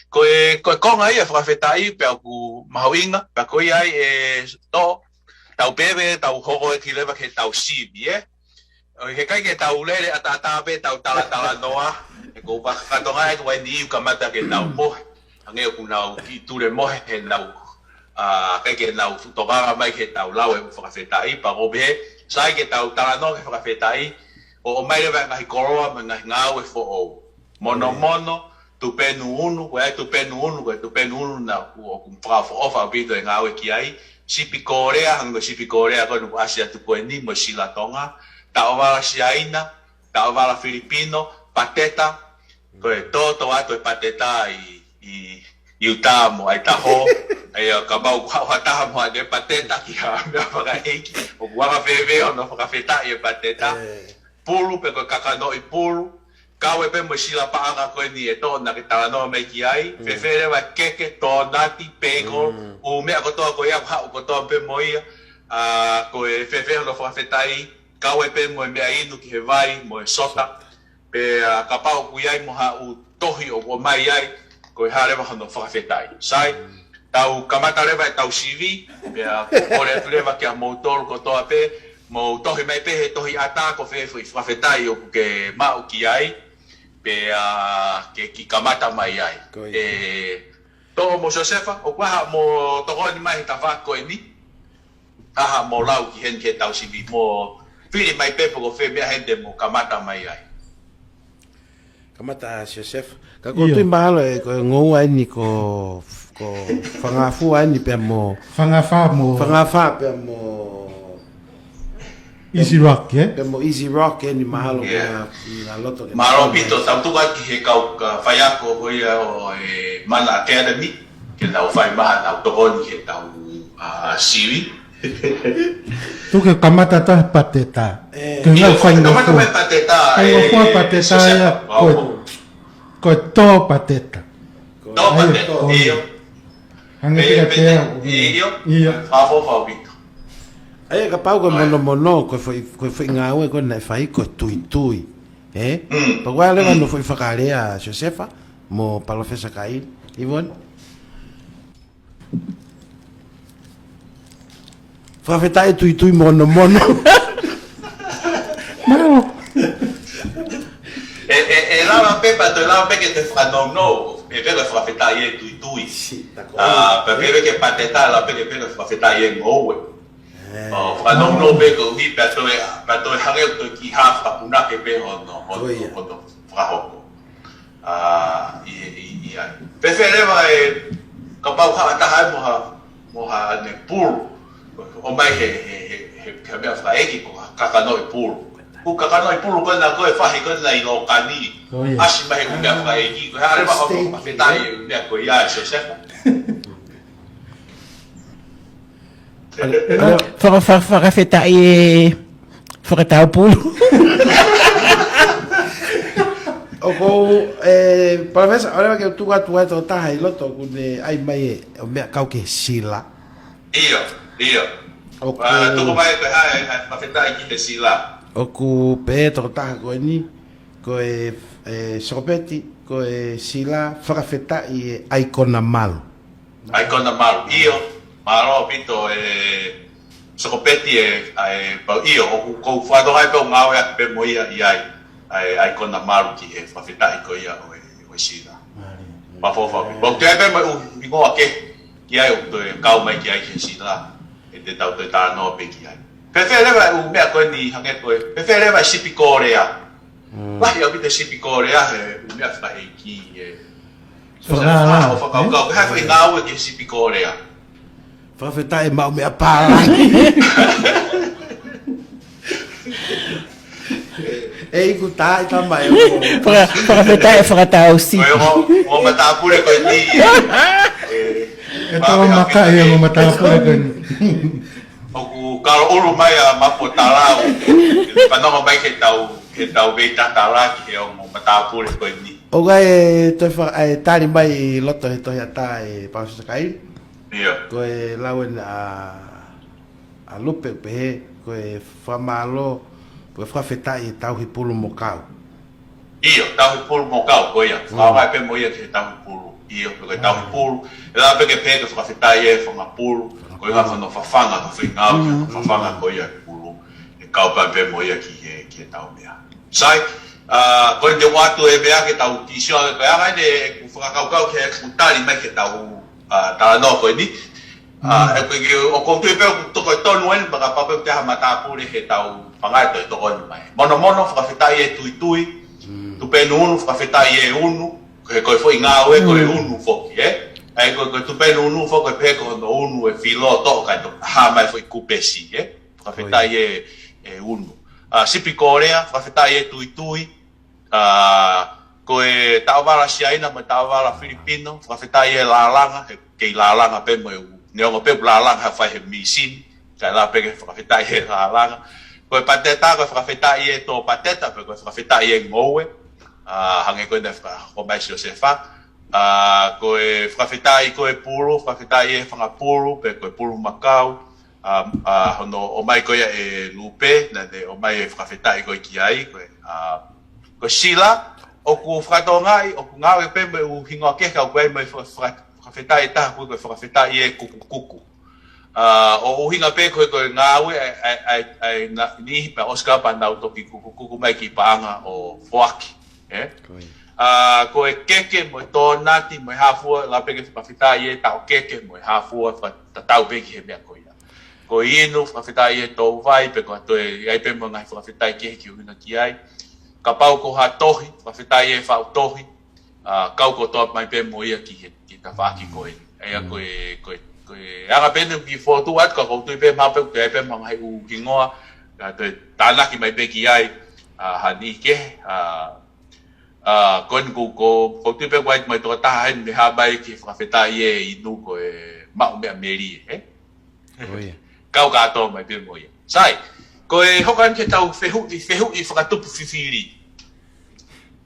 ko e, ko e konga ia fakafetaʻi pea ʻoku mahuʻinga, pea ko ia ai ʻe tō, tau peve, tau hoko ʻe ki leva ke tau sivi, ē? ʻOi, he ʻikai ke tau lele ʻataʻatā pē tau talatalanoa, he ko u fakatokangaʻi ʻoku ʻi ai e niʻihi ʻoku kamata ke nau mohe. Hangē ʻoku nau kiʻi tulemohe he nau, ʻa, ʻikai ke nau fuʻu tokanga mai ke tau lau e fakafetaʻi, pea ko u pehē, sai ke tau talanoa ki he fakafetaʻi, ʻo ʻomai leva e ngaahi koloa mo e ngaahi ngāue foʻou. Monomono, tupenu unu, ko e tupenu unu, ko e tupenu unu naʻa ku, ʻoku fakaʻofoʻofa ʻaupito e ngāue ki ai, sipi Kōlea, hangē ko e sipi Kōlea ko eni ʻoku ʻasi atu ko eni, mo e sila Tonga, taʻovala Siaina, taʻovala Filipino, pateta, ko e tōtō atu e pateta ʻi, ʻi, ʻi ʻIuta mo ʻAitaho, ʻa ia kapau ʻoku haʻu ha taha mo haʻane pateta ki ha meʻa fakaʻeiki, ʻoku anga fēfē hono fakafetaʻi e pateta, pulu pe ko e kakanoʻi pulu, kau ai pē mo e sila paʻanga ko eni ʻe tō naʻa ke talanoa mai ki ai, fēfē leva e keke, tōnati, bagel, ʻū meʻa kotoa ko ia, haʻu kotoa pē mo ia, ʻa, ko e fēfē hono fakafetaʻi, kau ai pē mo e meʻa inu ki he vai, mo e sota, pea kapau ʻoku ʻi ai mo ha ʻū tohi ʻoku ʻomai ai, ko e hā leva hono fakafetaʻi. Sai, tau kamata leva ʻetau sivi, pea kole atu leva kia moutolu kotoa pē, mou tohi mai pē he tohi ʻatā ko fē foʻi fakafetaʻi ʻoku ke maʻu ki ai, pea ke kiʻi kamata mai ai. Ko ia. ʻE, Tō mo Siosefa, ʻoku ʻi ai haʻamo tokoni mai he tafaʻaki ko eni. ʻI ai haʻamo lau ki heni ke tau sivi mo fili mai pē pe ko fē meʻa heni te mo kamata mai ai. Kamata Siosefa. Ka ko u tui mahalo ʻe ko e ngoua eni ko, ko Fangafua eni pea mo Fangafā mo Fangafā pea mo Easy Rock, ē? Pea mo Easy Rock, eni mahalo ko e ngaahi loto ke Mālō ʻaupito, tau tuku atu ki he kau ka faiako ko ia ʻo e Mana Academy, ke nau fai mai haʻanau tokoni ke tau, ʻa, sivi. Tuku ke kamata atu he pateta. Ke ngau fai ngofua. Kamata mai pateta, fai ngofua pateta ia, ko e, ko e tō pateta. Tō pateta, ʻio. Hangē pē ka te au. ʻIo. ʻIo. Fafo fafito. ʻA ia kapau ko e monomono, ko e foʻi, ko e foʻi ngāue ko ē naʻe fai ko e tuitui. Ē? Pea ko e leva hono foʻi fakalea, Siosefa, mo Palōfesa Kaili. Ivon? Fakafetaʻi tuitui monomono. Mālō. ʻE, ʻe, ʻe lava pē, pea toe lava pē ke toe fakanounou, ʻe pē ko e fakafetaʻi e tuitui. ʻA, pea pē ke pateta, lava pē ke pē ko e fakafetaʻi e ngoue. ʻO, fakanounou pē ko ui, pea toe, pea toe hangē ʻoku toe kiʻi hā fakapunake pē hono, hono, hono fakahoko. ʻA, ʻi, ʻi, ʻi ai. Pea fēfē leva e, kapau haʻu ha taha mo ha, mo haʻane pulu. ʻOmai he, he, he, he, he meʻa fakaʻeiki ko e kakanoʻi pulu. Ko e kakanoʻi pulu ko ena ko e fahi ko ena ʻi Lōkani. ʻAsi mai he meʻa fakaʻeiki. Ko e hā leva hono fakafetaʻi e meʻa ko ia, Siosefa? Faka-, faka-, fakafetaʻi e fakataupulu. ʻOku ou, ʻe, Palōfesa, ʻoua leva ke u tuku atu ai tō taha ʻi loto ʻoku ne ʻai mai e, ʻo meʻa kau ke sila. ʻIo, ʻio. ʻOku, ʻa, tuku mai ko e hā e, fakafetaʻi ki he sila. ʻOku pehē tō taha ko eni, ko e, ʻe, sokopeti, ko e sila fakafetaʻi e ʻaikona malu. ʻAikona malu, ʻio, mālō ʻaupito e sokopeti e, ʻa e pau ʻio, ʻoku, ʻoku ou fakatokangaʻi pē ʻoku ngāueʻaki pē mo ia ʻi ai, ʻa e ʻaikona malu ki he fakafetaʻi ko ia ʻo e, ʻo e sila. Mālō. Fafo fafo. ʻOku ʻi ai pē mo e ʻū hingoa kehe, ʻi ai ʻoku toe kau mai ki ai ki he sila, ʻe te tau toe talanoa pē ki ai. Pea fēfē leva e ʻū meʻa ko eni hangē ko e, pea fēfē leva e sipi Kōlea. Lahi ʻaupito e sipi Kōlea he ʻū meʻa fakaʻeiki e. Fakahā. ʻO fakakaukau, ke hā e foʻi ngāue ki he sipi Kōlea. Fakafetaʻi maʻu meʻa pālangi. ʻE iku tā i tama e o. Faka-, fakafetaʻi fakatausi. Ko e ongo, ongo matāpule ko eni. ʻE, ʻe tau maka e ongo matāpule ko eni. ʻOku kalo ʻulu mai ʻa Mapu Talau. Fanongo mai ke tau, ke tau vei tatala ki he ongo matāpule ko eni. ʻOku ʻi ai e toe fa-, e tali mai ʻi loto he tohi ʻatā e Palōfesa Kaili. ʻIo. Ko e lau ena ʻa, ʻa Lupe pehē, ko e fakamālō, Ko e fakafetaʻi e tauhi pulu mo kau. ʻIo, tauhi pulu mo kau, ko ia. Fakaʻaongaʻi pē mo ia ki he tauhi pulu. ʻIo, ko e tauhi pulu. ʻE lava pē ke pehē ko e fakafetaʻi e fanga pulu. Ko e ngaahi fanga fafanga, ko e fanga fafanga ko ia e pulu. ʻE kau pē pē mo ia ki he, ki he tau meʻa. Sai, ʻa, ko e te ʻoatu e meʻa ke tau kiʻi sio ko e anga ʻeni ʻeku fakakaukau ki he ʻeku tali mai ki he tau, ʻa, talanoa ko eni. ʻA, ʻe ke, ʻoku ou tui pē ʻoku tokoni tonu eni, pea kapau pē ʻoku te ha matāpule he tau fanga toe tokoni mai. Monomono, fakafetaʻi e tuitui, tupenu unu, fakafetaʻi e unu, ko e, ko e foʻi ngāue ko e unu foki, ē? ʻA ia ko e, ko e tupenu unu foki, ko e pehē ko hono unu e filo toʻo kae toki hā mai foʻi kupesi, ē? Fakafetaʻi e, e unu. ʻA, sipi Kōlea, fakafetaʻi e tuitui, ʻA, ko e taʻovala Siaina mo e taʻovala Filipino, fakafetaʻi e lālanga, he kei lālanga pē mo e u, neongo pē ʻoku lālanga ha fai he mīsini, kae lava pē ke fakafetaʻi e lālanga. Ko e pateta, ko e fakafetaʻi e tō pateta, pe ko e fakafetaʻi e ngoue, ʻa, hangē ko ʻene fakahoko mai Siosefa. ʻA, ko e fakafetaʻi ko e pulu, fakafetaʻi e fanga pulu, pe ko e pulu makau, ʻa, ʻa, hono ʻomai ko ia e lupe, naʻa ne ʻomai e fakafetaʻi ko ē ki ai, ko e, ʻa, ko e sila, ʻoku fakatokangaʻi, ʻoku ngāue pē mo e ʻū hingoa kehe ka ʻoku ʻi ai mo e faka-, faka-, fakafetaʻi ʻe taha ko ē, ko e fakafetaʻi e kukukuku. ʻA, ʻo ʻuhinga pē ko ē, ko e ngāue ʻa e, ʻa e, ʻa e, ʻa e na-, niʻihi pea ʻosi ka pea nau toki kukukuku mai ki paʻanga ʻo foaki, ē? Ko ia. ʻA, ko e keke mo e tōnati mo e hā fua, lava pē ke fakafetaʻi e taʻokeke mo e hā fua, fakatatau pē ki he meʻa ko ia. Ko e inu, fakafetaʻi e tō vai, pe ko ha toe, ʻi ai pē mo e ngaahi fakafetaʻi kehe ke ʻuhinga ki ai. Kapau ko ha tohi, fakafetaʻi e faʻu tohi, ʻa, kau kotoa mai pē mo ia ki he, ki he tafaʻaki ko ē. ʻA ia ko e, ko e, ko e anga pē ʻeni ke fokotuʻu atu, ka ʻoku ou tui pē mahalo pē, ʻoku ʻi ai pē mo e ngaahi ʻū hingoa, ʻa, toe tānaki mai pē ki ai, ʻa, ha niʻihi kehe, ʻa, ʻA, ko eni ko, ko, ʻoku ou tui pē ʻoku ʻi ai mo e tokotaha heni ne hā mai ke fakafetaʻi e inu ko e maʻu meʻa melie, ē? Ko ia. Kau kātoa mai pē mo ia. Sai, ko e hoko eni ki he tau fehuʻi, fehuʻi fakatupu fifili.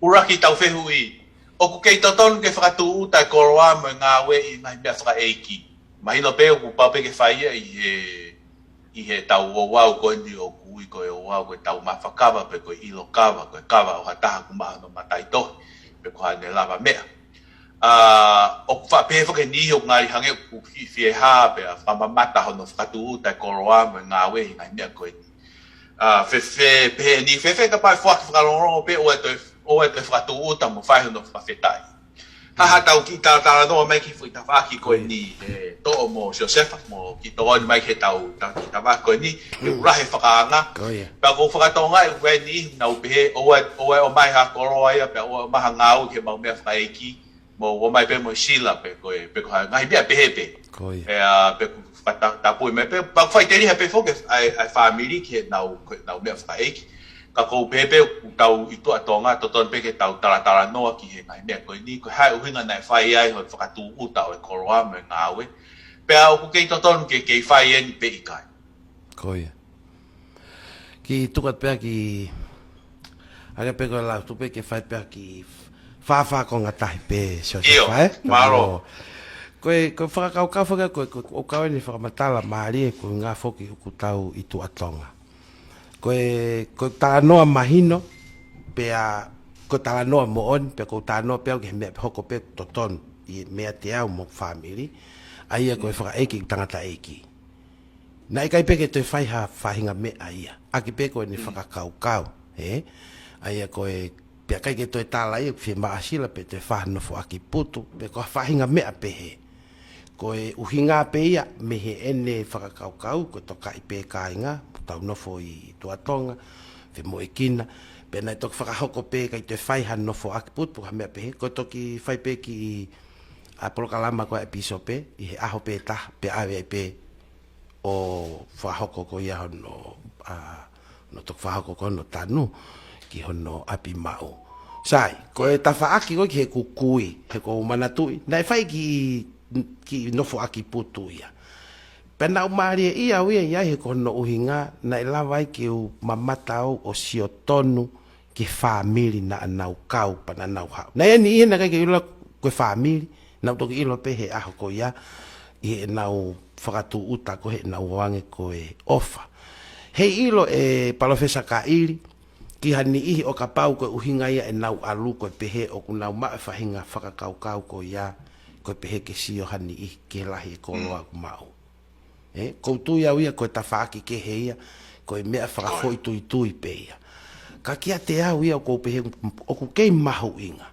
ʻUluaki tau fehuʻi, ʻoku kei totonu ke fakatūʻuta e koloa mo e ngāue ʻi he ngaahi meʻa fakaʻeiki? Mahino pē ʻoku pau pē ke fai ia ʻi he ʻi he tau ouau ko eni ʻoku ui ko e ouau ko e tau mafakava pe ko e ʻilo kava, ko e kava ʻo ha taha ʻoku maʻu hono mataʻitohi, pe ko haʻane lavameʻa. ʻA, ʻoku faʻa pehē foki e niʻihi ʻoku ngali hangē ʻoku kiʻi fiehā pea fakamamata hono fakatūʻuta e koloa mo e ngāue ʻi he ngaahi meʻa ko eni. ʻA, fēfē, pehē ni, fēfē kapau ʻe foaki fakalongolongo pē ʻoua ʻe toe, ʻoua ʻe toe fakatūʻuta mo fai hono fakafetaʻi. Ha, ha tau kiʻi talatalanoa mai ki he foʻi tafaʻaki ko eni, ʻe Toʻo mo Siosefa, mo kiʻi tokoni mai ki he tau, tau kiʻi tafaʻaki ko eni, ʻe ʻuluaki fakaanga. Ko ia. Pea ʻoku ou fakatokangaʻi ʻoku ʻi ai e niʻihi ʻoku nau pehē, ʻoua, ʻoua ʻe ʻomai ha koloa ia, pea ʻoua ʻe ʻomai ha ngāue ki he maʻu meʻa fakaʻeiki, mo ʻomai pē mo e sila pe ko e, pe ko ha ngaahi meʻa pehē pē. Ko ia. ʻE, ʻa, pea ʻoku fakata-, tapui mai pē, pea ʻoku faʻiteliha pē foki ʻa e, ʻa e fāmili ki heʻenau, ko ʻenau meʻa fakaʻeiki. Ka ʻoku ou pehē pē ʻoku tau ʻi tuʻa Tonga, totonu pē ke tau talatalanoa ki he ngaahi meʻa ko eni, ko e hā e ʻuhinga naʻe fai ai hono fakatūʻuta ʻo e koloa mo e ngāue. Pea ʻoku kei totonu ke kei fai eni pe ʻikai. Ko ia. Kiʻi tuku atu pē kiʻi, ʻa ia pē ko e lau tupe ke fai pē kiʻi fāfā konga tahi pē, Siosefa, ʻio, ē? Mālō. Ko e, ko e fakakaukau faka-, ko e, ko e, ʻoku kau eni fakamatala mālie, ko e ʻuhinga foki ʻoku tau ʻi tuʻa Tonga. Ko e, ko e talanoa mahino, pea ko e talanoa moʻoni, pea ko e talanoa pē au ki he meʻa pē hoko pē totonu, ʻi he meʻa te au mo e fāmili, ʻa ia ko e fakaʻeiki, tangataʻeiki. Naʻe ʻikai pē ke toe fai ha faʻahinga meʻa ia. ʻAki pē ko ʻene fakakaukau, ē? ʻA ia ko e, pea ʻikai ke toe tala ia, fie maʻasila pe toe fai ha nofoʻaki putu, pe ko ha faʻahinga meʻa pehē. Ko e ʻuhinga pē ia, mei heʻene fakakaukau, ko e tokaʻi pē kāinga, tau nofo ʻi tuʻa Tonga, femoʻuekina, pea naʻe toki fakahoko pē ʻikai toe fai ha nofoʻaki putu, ha meʻa pehē, ko e toki fai pē kiʻi, ʻa, polokalama ko ē ʻa e pīsope, ʻi he ʻaho pē taha, pea ʻave ai pē ʻo fakahoko ko ia hono, ʻa, hono toki fakahoko ko hono tanu ki hono ʻapi maʻu. Sai, ko e tafaʻaki ko ē ki heʻeku kui, he ʻoku ou manatuʻi, naʻe fai kiʻi, kiʻi nofoʻaki putu ia. Pea naʻe mālie ia au ia ʻi ai he ko hono ʻuhinga, naʻe lava ai ke u mamata au ʻo sio tonu ki he fāmili naʻa nau kau pea naʻa nau haʻu. Naʻe ʻi ai e niʻihi naʻe ʻikai ke ʻilo ko e fāmili, nau toki ʻilo pē he ʻaho ko ia, ʻi heʻenau fakatūʻuta ko ē heʻenau ʻoange ko e ʻofa. Heiʻilo ʻe Palōfesa Kaʻili ki ha niʻihi ʻo kapau ko e ʻuhinga ia ʻenau ʻalu ko e pehē ʻoku nau maʻu e faʻahinga fakakaukau ko ia, ko e pehē ke sio ha niʻihi ke lahi e koloa ʻoku maʻu. ʻE, ʻoku ou tui au ia ko e tafaʻaki kehe ia, ko e meʻa fakafoʻituitui pē ia. Ka kiate au ia ʻoku ou pehē ʻoku kei mahuʻinga.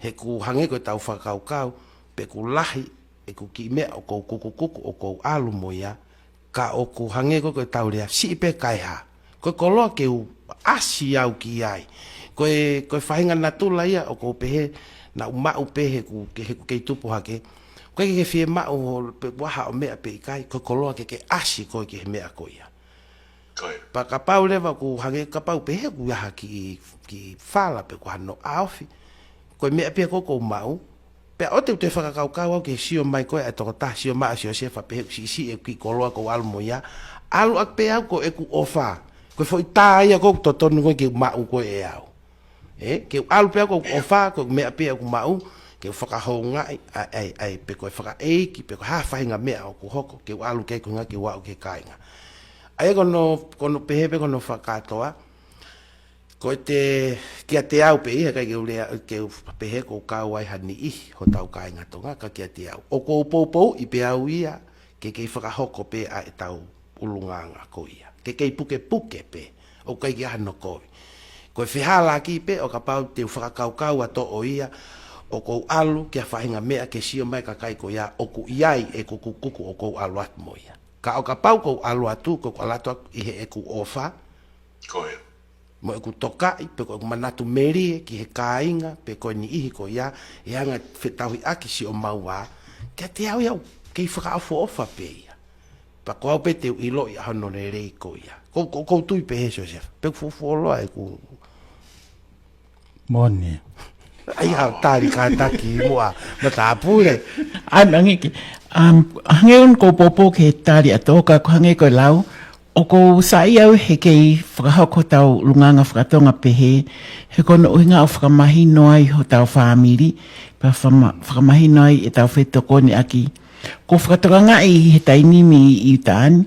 He ʻoku hangē ko ʻetau fakakaukau, pe ʻoku lahi ʻeku kiʻi meʻa ʻoku ou kukukuku ʻoku ou ʻalu mo ia, ka ʻoku hangē ko ē ko ʻetau lea siʻi pē kae hā. Ko e koloa ke u ʻasi au ki ai. Ko e, ko e faʻahinga natula ia ʻoku ou pehē naʻa ku maʻu pē he ʻoku ke, he ʻoku kei tupu hake. Ko e ke fie maʻu ho pe ʻoku ʻi ai haʻo meʻa pe ʻikai, ko e koloa ke ke ʻasi koe ki he meʻa ko ia. Pea kapau leva ʻoku hangē kapau pē he ʻoku ʻi ai ha kiʻi, kiʻi fala pe ko hano ʻaofi. Ko e meʻa pē ia ʻoku ou maʻu. Pea ʻoua te u toe fakakaukau au ke sio mai ko ē ʻa e tokotaha, sio mai ʻa Siosefa pehē ʻoku siʻisiʻi ʻeku kiʻi koloa ʻoku ou ʻalu mo ia. ʻAlu ʻaki pē au ko ʻeku ʻofa. Ko e foʻi tā ia ʻoku totonu ko ē ke u maʻu ko ē ʻe au. ʻE, ke u ʻalu pē au ko ʻeku ʻofa, ko e meʻa pē ia ʻoku maʻu, ke u fakahoungaʻi, ʻa, ʻa, ʻa, pe ko e fakaʻeiki, pe ko e hā faʻahinga meʻa ʻoku hoko, ke u ʻalu ki ai ko e ʻuhinga ke u aʻu ki he kāinga. ʻA ia ko hono, ko hono pehē pē ko hono fakakātoa, ko e te, kiate au pē ia, ʻikai ke u lea, ke u pehē ʻoku ou kau ai ha niʻihi hotau kāinga Tonga, ka kiate au. ʻOku ou poupouʻi pē au ia, ke kei fakahoko pē ʻa ʻetau ʻulungaanga ko ia. Ke kei pukepuke pē, ʻoku ʻikai ke ʻi ai hano kovi. Ko e fehālaaki pē ʻo kapau te u fakakaukau ʻa toʻo ia, ʻoku ou ʻalu ki ha faʻahinga meʻa ke sio mai kakai ko ia, ʻoku ʻi ai ʻeku kukukuku ʻoku ou ʻalu atu mo ia. Ka ʻo kapau ʻoku ou ʻalu atu, ʻoku ou ʻalu atu ʻi heʻeku ʻofa, Ko ia. mo ʻeku tokaʻi, pe ko ʻeku manatu melie ki he kāinga, pe ko e niʻihi ko ia, ʻe anga fetauhiʻaki siʻomau ā, kiate au ia ʻoku kei fakaʻofoʻofa pē ia. Pea ko au pē te u ʻiloʻi ʻa hono lelei ko ia. Ko, ko, ʻoku ou tui pē he Siosefa. Pea ʻoku fuʻu fuoloa ʻeku Moni. ʻAi ha tali kātaki muʻa, matāpule. ʻAnangiki, um, hangē ʻoku ou poupou ki he tali ʻa Toka, ko hangē ko e lau, ʻoku ou saiʻia au he kei fakahoko hotau ʻulungaanga fakatonga pehē, he ko hono ʻuhinga ʻo fakamahino ai hotau fāmili, pea fama-, fakamahino ai ʻetau fetokoniʻaki. ʻOku ou fakatokangaʻi he taimi ni ʻi ʻIuta ni,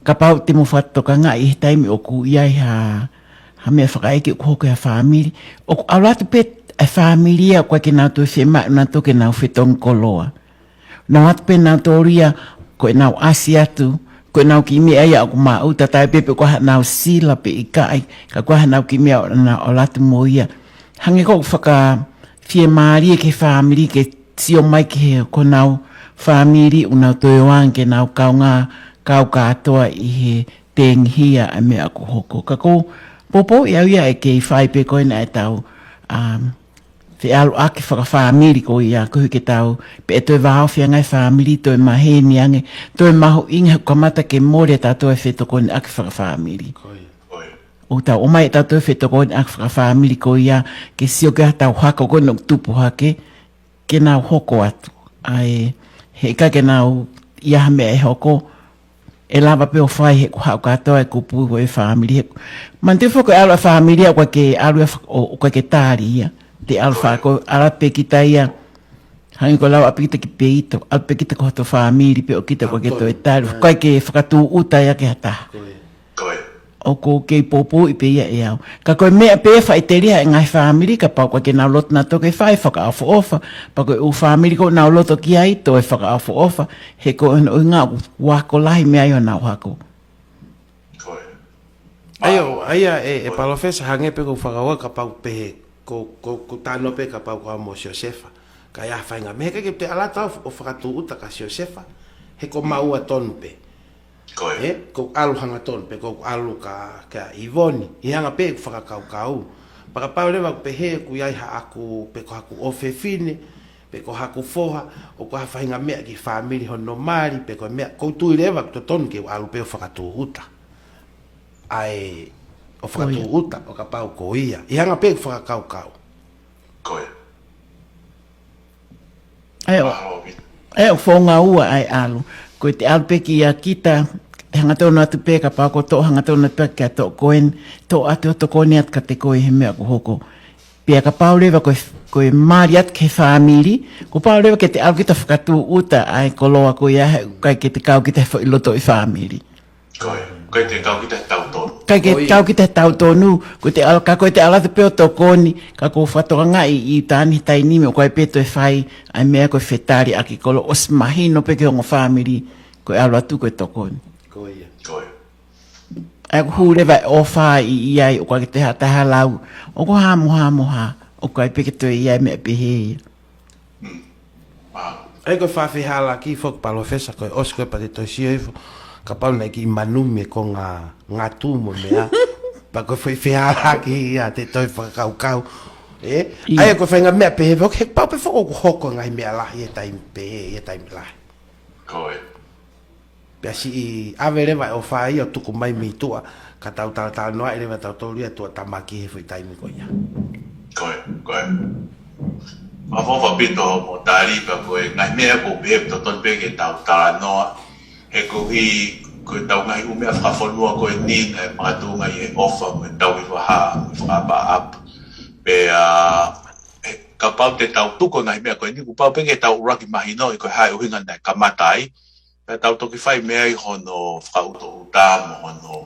kapau te mo fakatokangaʻi he taimi ʻoku ʻi ai ha, ha meʻa fakaʻeiki ʻoku hoko he fāmili. ʻOku ʻalu atu pē ʻa e fāmili ia ʻoku ʻikai ke nau toe fiemaʻu nautolu ke nau fetongi koloa. Nau ʻalu atu pē nautolu ia ko ʻenau ʻasi atu, ko ʻenau kiʻi meʻa ia ʻoku maʻu, tatai pē pe ko haʻanau sila pe ʻikai, ka ko haʻanau kiʻi meʻa ʻoku nau ʻalu atu mo ia. Hangē ʻoku fakafiemālie ki he fāmili ke sio mai ki he ko honau fāmili ʻoku nau toe ō ange ke nau kaungā kau kātoa ʻi he tengihia ʻa e meʻa ʻoku hoko. Ka ʻoku ou poupouʻi au ia ʻe kei fai pē ko ena ʻetau, um, feʻaluʻaki fakafāmili ko ia koeʻuhi ke tau, pe ʻe toe vāofi ange ʻa e fāmili, toe maheni ange, toe mahuʻinga he ʻoku kamata ke mole ʻa tautolu e fetokoniʻaki fakafāmili. Ko ia. ʻOku tau ʻomai ʻa tautolu e fetokoniʻaki fakafāmili ko ia ke sio ki haʻatau hako ko ena ʻoku tupu hake, ke nau hoko atu. ʻAi, he ʻikai ke nau ʻi ai ha meʻa ʻe hoko, ʻe lava pē ʻo fai he ʻoku haʻu kātoa e kupu ko e fāmili. He, manatu foki ko e ʻalu ʻa e fāmili ia ʻoku ʻikai ke ʻalu ia fa-, ʻo, ʻoku ʻikai ke tali ia. Te ʻalu fa-, ko e ʻalu pē kita ia, hangē ko e lau ʻaupito ki peito, ʻalu pē kita ko hoto fāmili pē ʻo kita ʻoku ʻikai ke toe tali, ʻoku ʻikai ke fakatūʻuta ia ki ha taha. Ko ia. ʻOku ou kei poupouʻi pē ia ʻe au. Ka ko e meʻa pē faʻiteliha e ngaahi fāmili, kapau ʻoku ʻikai ke nau loto nautolu ke fai fakaʻofoʻofa, pea ko e ʻū fāmili ʻoku nau loto ki ai toe fakaʻofoʻofa, he ko hono ʻuhinga ʻoku ako lahi mei ai honau hako. Ko ia. ʻAi ʻo, ʻai ʻa e, e Palōfesa hangē pē ko e fakakaukau kapau pehē, ko, ko, ko e talanoa pē kapau ko au mo Siosefa. Ka ʻi ai ha faʻahinga meʻa ʻikai ke te ʻalu atu ʻo fakatūʻuta kia Siosefa, he ko maua tonu pē. Ko ia. ʻE, ʻoku ou ʻalu hangatonu, pe ʻoku ou ʻalu kia, kia ʻIvoni, ʻi he anga pē ʻeku fakakaukau. Pea kapau leva ʻoku pehē ʻoku ʻi ai haʻaku, pe ko haku ʻofefine, pe ko haku foha, ʻoku ʻi ai ha faʻahinga meʻa ki he fāmili hono mali, pe ko e meʻa, ʻoku ou tui leva ʻoku totonu ke u ʻalu pē ʻo fakatūʻuta. ʻAi, ʻo Ko ia. fakatūʻuta, ʻo kapau ko ia. ʻI he anga pē ʻeku fakakaukau. Ko ia. ʻAi ʻo, Mahalo ki. ʻAi ʻo founga ua ʻa e ʻalu. Ko e te ʻalu pē kia kita, hangatonu atu pē kapau ʻoku toʻo hangatonu atu pē kia toʻo ko eni, toʻo atu ʻo tokoni atu kiate koe he meʻa ʻoku hoko. Pea kapau leva ko e, ko e mali atu ki he fāmili, kuo pau leva ke te ʻalu kita ʻo fakatūʻuta ʻa e koloa ko ia he ʻikai ke te kau kita he foʻi loto ʻi fāmili. Ko ia. Ko e te kau kita he tautonu. Ka ke Ko ia. kau kita he tautonu, ko te ala, ka ko te ala te peo tokoni, ka ko fakatokangaʻi ʻi Tani he taimi ni, ʻoku ʻikai pē toe fai, ʻa e meʻa ko e fetaliʻaki kolo ʻosi mahino pē ki he ongo fāmili, ko e ʻalu atu ko e tokoni. Ko ia. Ko ia. ʻA ia ʻoku hū leva e ʻofa ʻi, ʻi ai, ʻoku ʻikai ke toe ha taha lau, ʻoku hā mo hā mo hā, ʻoku ʻikai pē ke toe ʻi ai meʻa pehē ia. ʻA ia ko e fakafehālaaki foki Palōfesa ko e ʻosi ko e pea te toe sio hifo. Kapau naʻe kiʻi manumi e konga ngatu mo e meʻa. Pea ko e foʻi fehālaaki ia te toe fakakaukau. ʻE? ʻIo. ʻA ia ko e faʻahinga meʻa pehē foki, he pau pē foki ʻoku hoko e ngaahi meʻa lahi he taimi pehē, he taimi lahi. Ko e. Pea siʻi ʻave leva e ʻofa ia ʻo tuku mai mei tuʻa, ka tau talatalanoaʻi leva tautolu ia tuʻa tamaki he foʻi taimi ko ia. Ko e, ko e. Mālō ʻaupito mo Tali pea ko e ngaahi meʻa ʻoku pehē ʻoku totonu pē ke tau talanoa, he koeʻuhi ko e tau ngaahi ʻū meʻa fakafonua ko eni naʻe makatuʻunga ʻi he ʻofa mo e tauhi vahaʻa, mo e fakaʻapaʻapa. Pea, he kapau te tau tuku e ngaahi meʻa ko eni, kuo pau pē ke tau ʻuluaki mahinoʻi ko e hā e ʻuhinga naʻe kamata ai, pea tau toki fai mei ai hono fakaʻutoʻuta mo hono,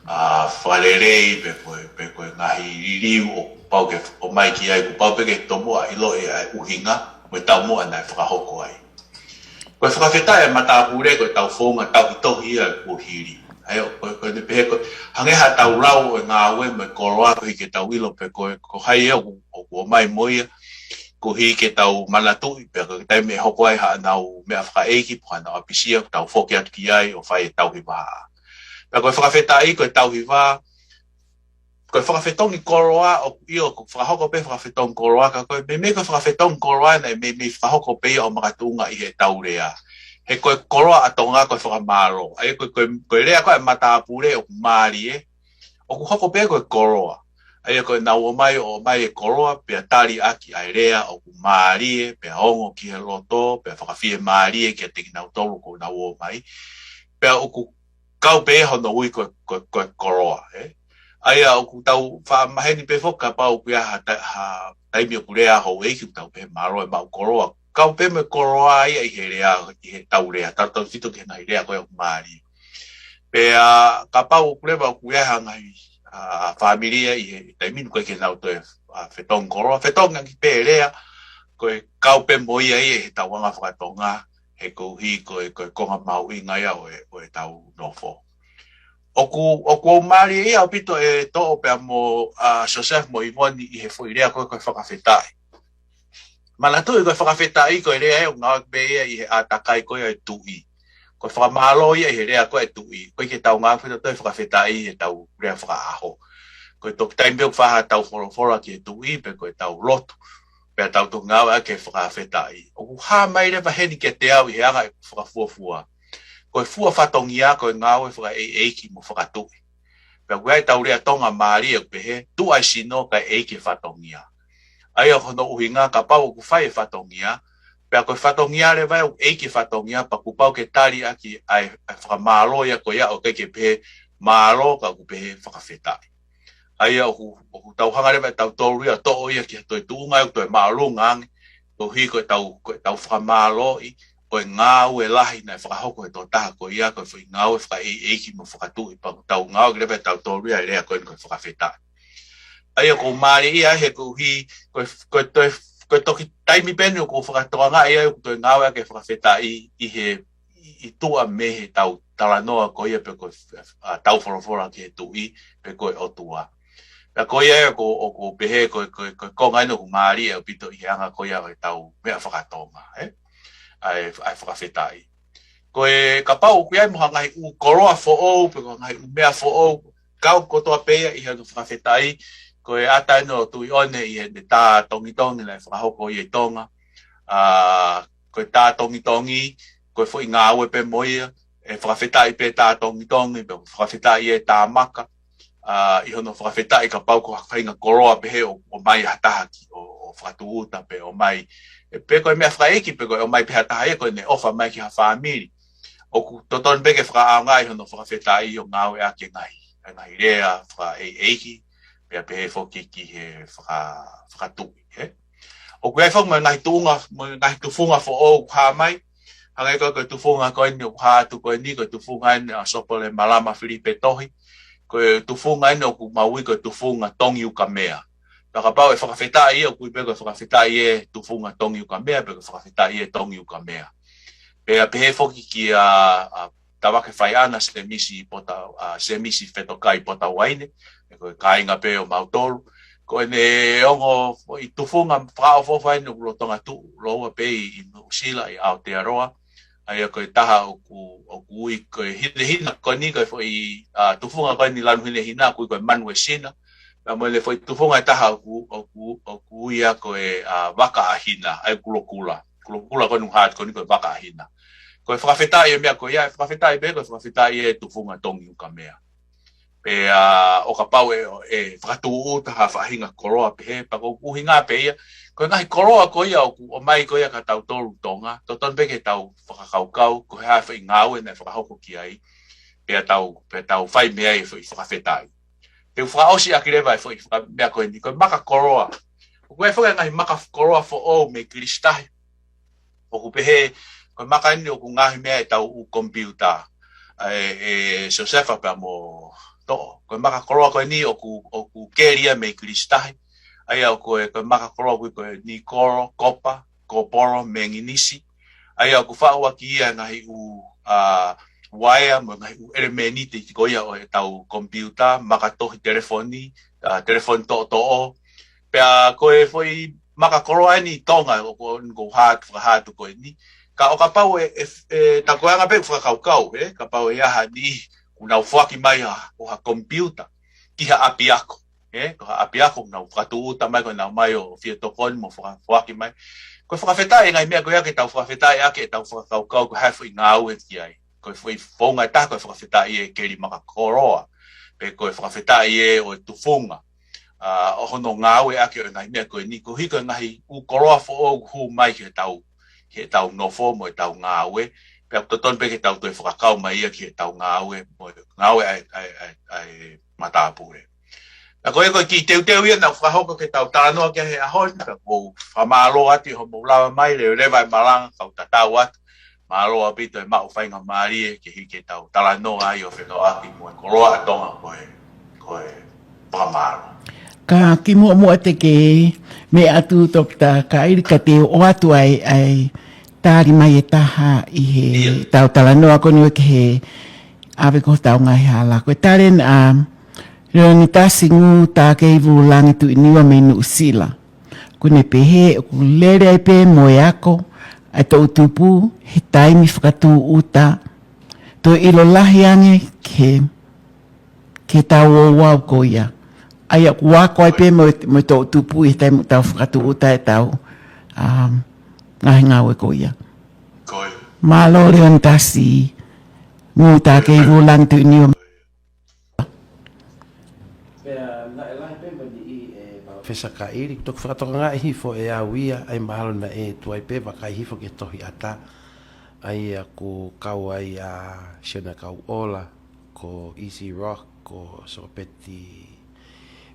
ʻa, fakalelei pe ko e, pe ko e ngaahi liliu ʻoku pau ke ʻomai ki ai, kuo pau pē ke tomuʻa ʻiloʻi ʻa e ʻuhinga mo e taumuʻa naʻe fakahoko ai. Ko e fakafetaʻi ʻa e matāpule ko e tau founga tauhi tohi ia kuo hili. ʻA ia, ko, ko ʻene pehē ko, hangē ha tau lau ʻo e ngāue mo e koloa koeʻuhi ke tau ʻilo pe ko e, ko hai ʻoku, ʻoku ʻomai mo ia, koeʻuhi ke tau manatuʻi, pea ko e taimi ʻe hoko ai haʻanau meʻa fakaʻeiki, pe ko haʻanau ʻapisia, tau foki atu ki ai, ʻo fai e tauhi vā. Pea ko e fakafetaʻi, ko e tauhi vā, ko e fakafetongi koloa, ʻoku ʻio, ʻoku fakahoko pē fakafetongi koloa, ka ko e meimei ko e fakafetongi koloa, naʻe meimei fakahoko pē ia ʻo makatuʻunga ʻi he tau lea. He ko e koloa ʻa Tonga ko e fakamālō. ʻA ia ko e, ko e, ko e lea ko e matāpule ʻoku mālie, ʻoku hoko pē ko e koloa. ʻA ia ko ʻenau ō mai, ō mai e koloa, pea tali ʻaki ʻa e lea ʻoku mālie, pea ongo ki he loto, pea fakafiemālie kiate kinautolu ʻoku nau ō mai. Pea ʻoku kau pē hono ui ko, ko, ko e koloa, ē? ʻA ia ʻoku tau faʻa maheni pē foki kapau ʻoku ʻi ai ha ta-, ha taimi ʻoku lea houʻeiki ʻoku tau pehē mālō e maʻu koloa. Kau pē mo e koloa ia ʻi he lea, ʻi he tau lea, tautautefito ki he ngaahi lea ko ē ʻoku mālie. Pea kapau ʻoku leva ʻoku ʻi ai ha ngaahi, ʻa, fāmili ia ʻi he taimi ni ʻoku ʻikai ke nau toe, ʻa, fetongi koloa, fetongi ange pē lea, ko e kau pē mo ia ia he tau anga fakatonga, he koeʻuhi ko e, ko e konga mahuʻinga ia ʻo e, ʻo e tau nofo. ʻOku, ʻoku ou mālieʻia ʻaupito e toʻo pea mo, ʻa, Joseph mo ʻIvoni ʻi he foʻi lea ko e, ko e fakafetaʻi. Manatuʻi ko e fakafetaʻi ko e lea ʻoku ngāueʻaki pē ia ʻi he ʻātakai ko ia ʻa e tuʻi. Ko e fakamālō ia ʻi he lea ko e tuʻi. ʻOku ʻikai ke tau ngāueʻaki pē toe fakafetaʻi ʻi he tau lea fakaʻaho. Ko e toki taimi pē ʻoku fai ha tau folofola ki he tuʻi, pe ko e tau lotu, pea tau toki ngāueʻaki e fakafetaʻi. ʻOku hā mai leva heni kiate au ʻi he anga ʻeku fakafuofua. Ko e fua fatongia ko e ngāue fakaʻeiʻeiki mo fakatuʻi. Pea ʻoku ʻi ai e tau lea Tonga mālie ʻoku pehē, tuʻa e sino kae ʻeiki e fatongia. ʻA ia ko hono ʻuhinga kapau ʻoku fai e fatongia, pea ko e fatongia leva ʻoku ʻeiki e fatongia, pea kuo pau ke tali ʻaki ʻa e, ʻa e fakamālō ia ko ia ʻoku ʻikai ke pehē mālō ka ʻoku pehē fakafetaʻi. ʻA ia ʻoku, ʻoku tau hanga leva ʻe tautolu ia ʻo toʻo ia ki ha toe tuʻunga ʻoku toe māʻolunga ange, koeʻuhi ko e tau, ko e tau fakamālōʻi ʻo e ngāue lahi naʻe fakahoko he tokotaha ko ia, ko e foʻi ngāue fakaʻeiʻeiki mo fakatuʻi, pea ʻoku tau ngāueʻaki leva ʻe tautolu ia e lea ko eni ko e fakafetaʻi. ʻA ia ʻoku ou mālieʻia he koeʻuhi, ko e, ko e toe, ko e toki taimi pē eni ʻoku ou fakatokangaʻi ai ʻoku toe ngāueʻaki e fakafetaʻi ʻi he, ʻi tuʻa mei he tau talanoa ko ia pe ko e, ʻa, tau folofola ki he tuʻi, pe ko e ʻOtua. Pea ko ia ʻoku, ʻoku ou pehē ko e, ko e, ko e konga eni ʻoku mālie ʻaupito ʻi he anga ko ia ʻo e tau meʻa fakatonga, ē? ʻA e, ʻa e fakafetaʻi. Ko e kapau ʻoku ʻi ai mo ha ngaahi ʻū koloa foʻou, pe ko ha ngaahi ʻū meʻa foʻou, kau kotoa pē ia ʻi hono fakafetaʻi, ko e ʻata eni ʻo Tuʻi ʻOne ʻi heʻene tā tongitongi naʻe fakahoko ia ʻi Tonga. ʻA, ko e tā tongitongi, ko e foʻi ngāue pē mo ia, ʻe fakafetaʻi pē tā tongitongi, pea fakafetaʻi e tā maka, ʻa, ʻi hono fakafetaʻi kapau ko ha faʻahinga koloa pehē ʻo, ʻomai ha taha ki, ʻo, ʻo fakatūʻuta pe ʻomai. ʻE, pe ko e meʻa fakaʻeiki, pe ko e ʻomai pē ha taha ia ko ʻene ʻofa mai ki ha fāmili. ʻOku totonu pē ke fakaʻaongaʻi hono fakafetaʻi ʻo ngāueʻaki e ngaahi, e ngaahi lea fakaʻeiʻeiki, pea pehē foki ki he faka-, fakatuʻi, ē? ʻOku ʻi ai foki mo e ngaahi tuʻunga, mo e ngaahi tufunga foʻou ʻoku hā mai, Hangē ko e, ko e tufunga ko eni ʻoku hā atu ko eni, ko e tufunga eni ʻa Sopole Malama Filipe Tohi, ko e tufunga eni ʻoku mau ui ko e tufunga Tongi Ukamea. Pea kapau ʻe fakafetaʻi ia, ʻoku ui pē ko e fakafetaʻi e tufunga Tongi Ukamea, pe ko e fakafetaʻi e Tongi Ukamea. Pea pehē foki kia, ʻa, Tavake Faiʻanga Semisi Pota-, ʻa, Semisi Fetokai Potauaine, ʻe ko e kāinga pē ʻo mautolu. Ko ʻene ongo foʻi tufunga fakaʻofoʻofa eni ʻoku lolotonga tuʻu lōua pē ʻi, ʻi Nuʻusila, ʻi Aotearoa. ʻA ia ko e taha ʻoku, ʻoku ui ko e hinehina ko eni ko e foʻi, ʻa, tufunga ko eni lanu hinehina, ʻoku ui ko e Manuesina. Pea mo e foʻi tufunga ʻe taha ʻoku, ʻoku, ʻoku ui ia ko e, ʻa, Vaka ʻa Hina, ʻa e kulokula. Kulokula ko eni ʻoku hā atu ko eni ko e Vaka ʻa Hina. Ko e fakafetaʻi e meʻa ko ia, ʻe fakafetaʻi pē, ko e fakafetaʻi e tufunga Tongi Ukamea. Pea, ʻo kapau ʻe, ʻe fakatūʻuta ha faʻahinga koloa pehē, pea ko e ʻuhinga pē ia, ko e ngaahi koloa ko ia ʻoku ʻomai ko ia kia tautolu Tonga, totonu pē ke tau fakakaukau, ko e hā e foʻi ngāue naʻe fakahoko ki ai, pea tau, pea tau fai mei ai e foʻi fakafetaʻi. Te u fakaʻosi ʻaki leva e foʻi faka-, meʻa ko eni, ko e maka koloa. ʻOku ʻi ai foki e ngaahi maka koloa foʻou mei Kilisitahi. ʻOku pehē, ko e maka eni ʻoku ngaohi mei ai ʻetau ʻū komipiuta. ʻE, ʻe Siosefa pea mo Toʻo. Ko e maka koloa ko eni ʻoku, ʻoku keli ia mei Kilisitahi. ʻA ia ʻoku ʻi ai, ko e maka koloa ʻoku ui ko e nikolo, kopa, kōpolo, menginisi. ʻA ia ʻoku faʻu ʻaki ia e ngaahi ʻū, ʻa, uaea mo e ngaahi ʻū ʻelemēniti ko ia ʻo ʻetau komipiuta, maka tohi telefoni, ʻa, telefoni toʻotoʻo. Pea ko e foʻi maka koloa eni ʻi Tonga, ʻoku, ʻoku hā atu, fakahā atu ko eni. Ka ʻo kapau ʻe, ʻe, ʻe, tā ko e anga pē ʻeku fakakaukau, ē, kapau ʻe ʻi ai ha niʻihi ʻoku nau foaki mai ha, ʻo ha komipiuta ki ha ʻapiako. Ē, ko ha ʻapiako ʻoku nau fakatūʻuta mai, ko ʻenau ōmai ʻo fie tokoni mo faka-, foaki mai. Ko e fakafetaʻi e ngaahi meʻa ko ia ke tau fakafetaʻi ʻaki ʻetau fakakaukau ko e hā e foʻi ngāue ki ai. Ko e foʻi founga ʻe taha ko e fakafetaʻi e keli maka koloa. Pe ko e fakafetaʻi e ʻo e tufunga. ʻA, ʻo hono ngāueʻaki ʻo e ngaahi meʻa ko eni, koeʻuhi ko e ngaahi ʻū koloa foʻou ʻoku hū mai ki heʻetau, ki heʻetau nofo mo ʻetau ngāue, pea totonu pē ke tau toe fakakau mai ia ki heʻetau ngāue, mo e ngāue ʻa e, ʻa e, ʻa e, ʻa e matāpule. Pea ko e, ko e kiʻi teuteu ia naʻa ku fakahoko ke tau talanoa ki ai he ʻaho ni, pea ʻoku ou fakamālō atu ʻi hoʻomou lava mai, leveleva e malanga, kau tatau atu, mālō ʻaupito e maʻu faingamālie ke hiki ʻetau talanoa ai ʻo fekauʻaki mo e koloa ʻa Tonga ko e, ko e fakamālō. Ka kimuʻa muʻa te ke meʻa atu Toketā Kaʻili ka te u ʻoatu ai, ʻa e tali mai ʻe taha ʻi he ʻIo. tau talanoa ko eni ʻo ke he ʻave ko hotau ngaahi hala. Ko e tali eni ʻa Leonitasi Ngū Tākei Vulangi Tuʻiniua mei Nuʻusila. ʻOku ne pehē, ʻoku lele ai pē mo e ako ʻa e toʻutupu he taimi fakatūʻuta, toe ʻilo lahi ange ke, ke tau ouau ko ia. ʻA ia ʻoku ako ai pē mo, mo e toʻutupu ʻi he taimi ʻoku tau fakatūʻuta ʻetau, um, ngaahi ngāue ko ia. Ko ia. Mālō Leonitasi Ngū Tākei Vulangi Tuʻiniua. Pea naʻe lahi pē mo e niʻihi ʻe Palōfesa Kaʻili, toki fakatokangaʻi hifo ʻe au ia, ʻa ia mahalo naʻe tuai pē vakai hifo ki he tohi ʻatā. ʻA ia ʻoku kau ai ʻa Sione Kauʻola, ko Easy Rock, ko Sokopeti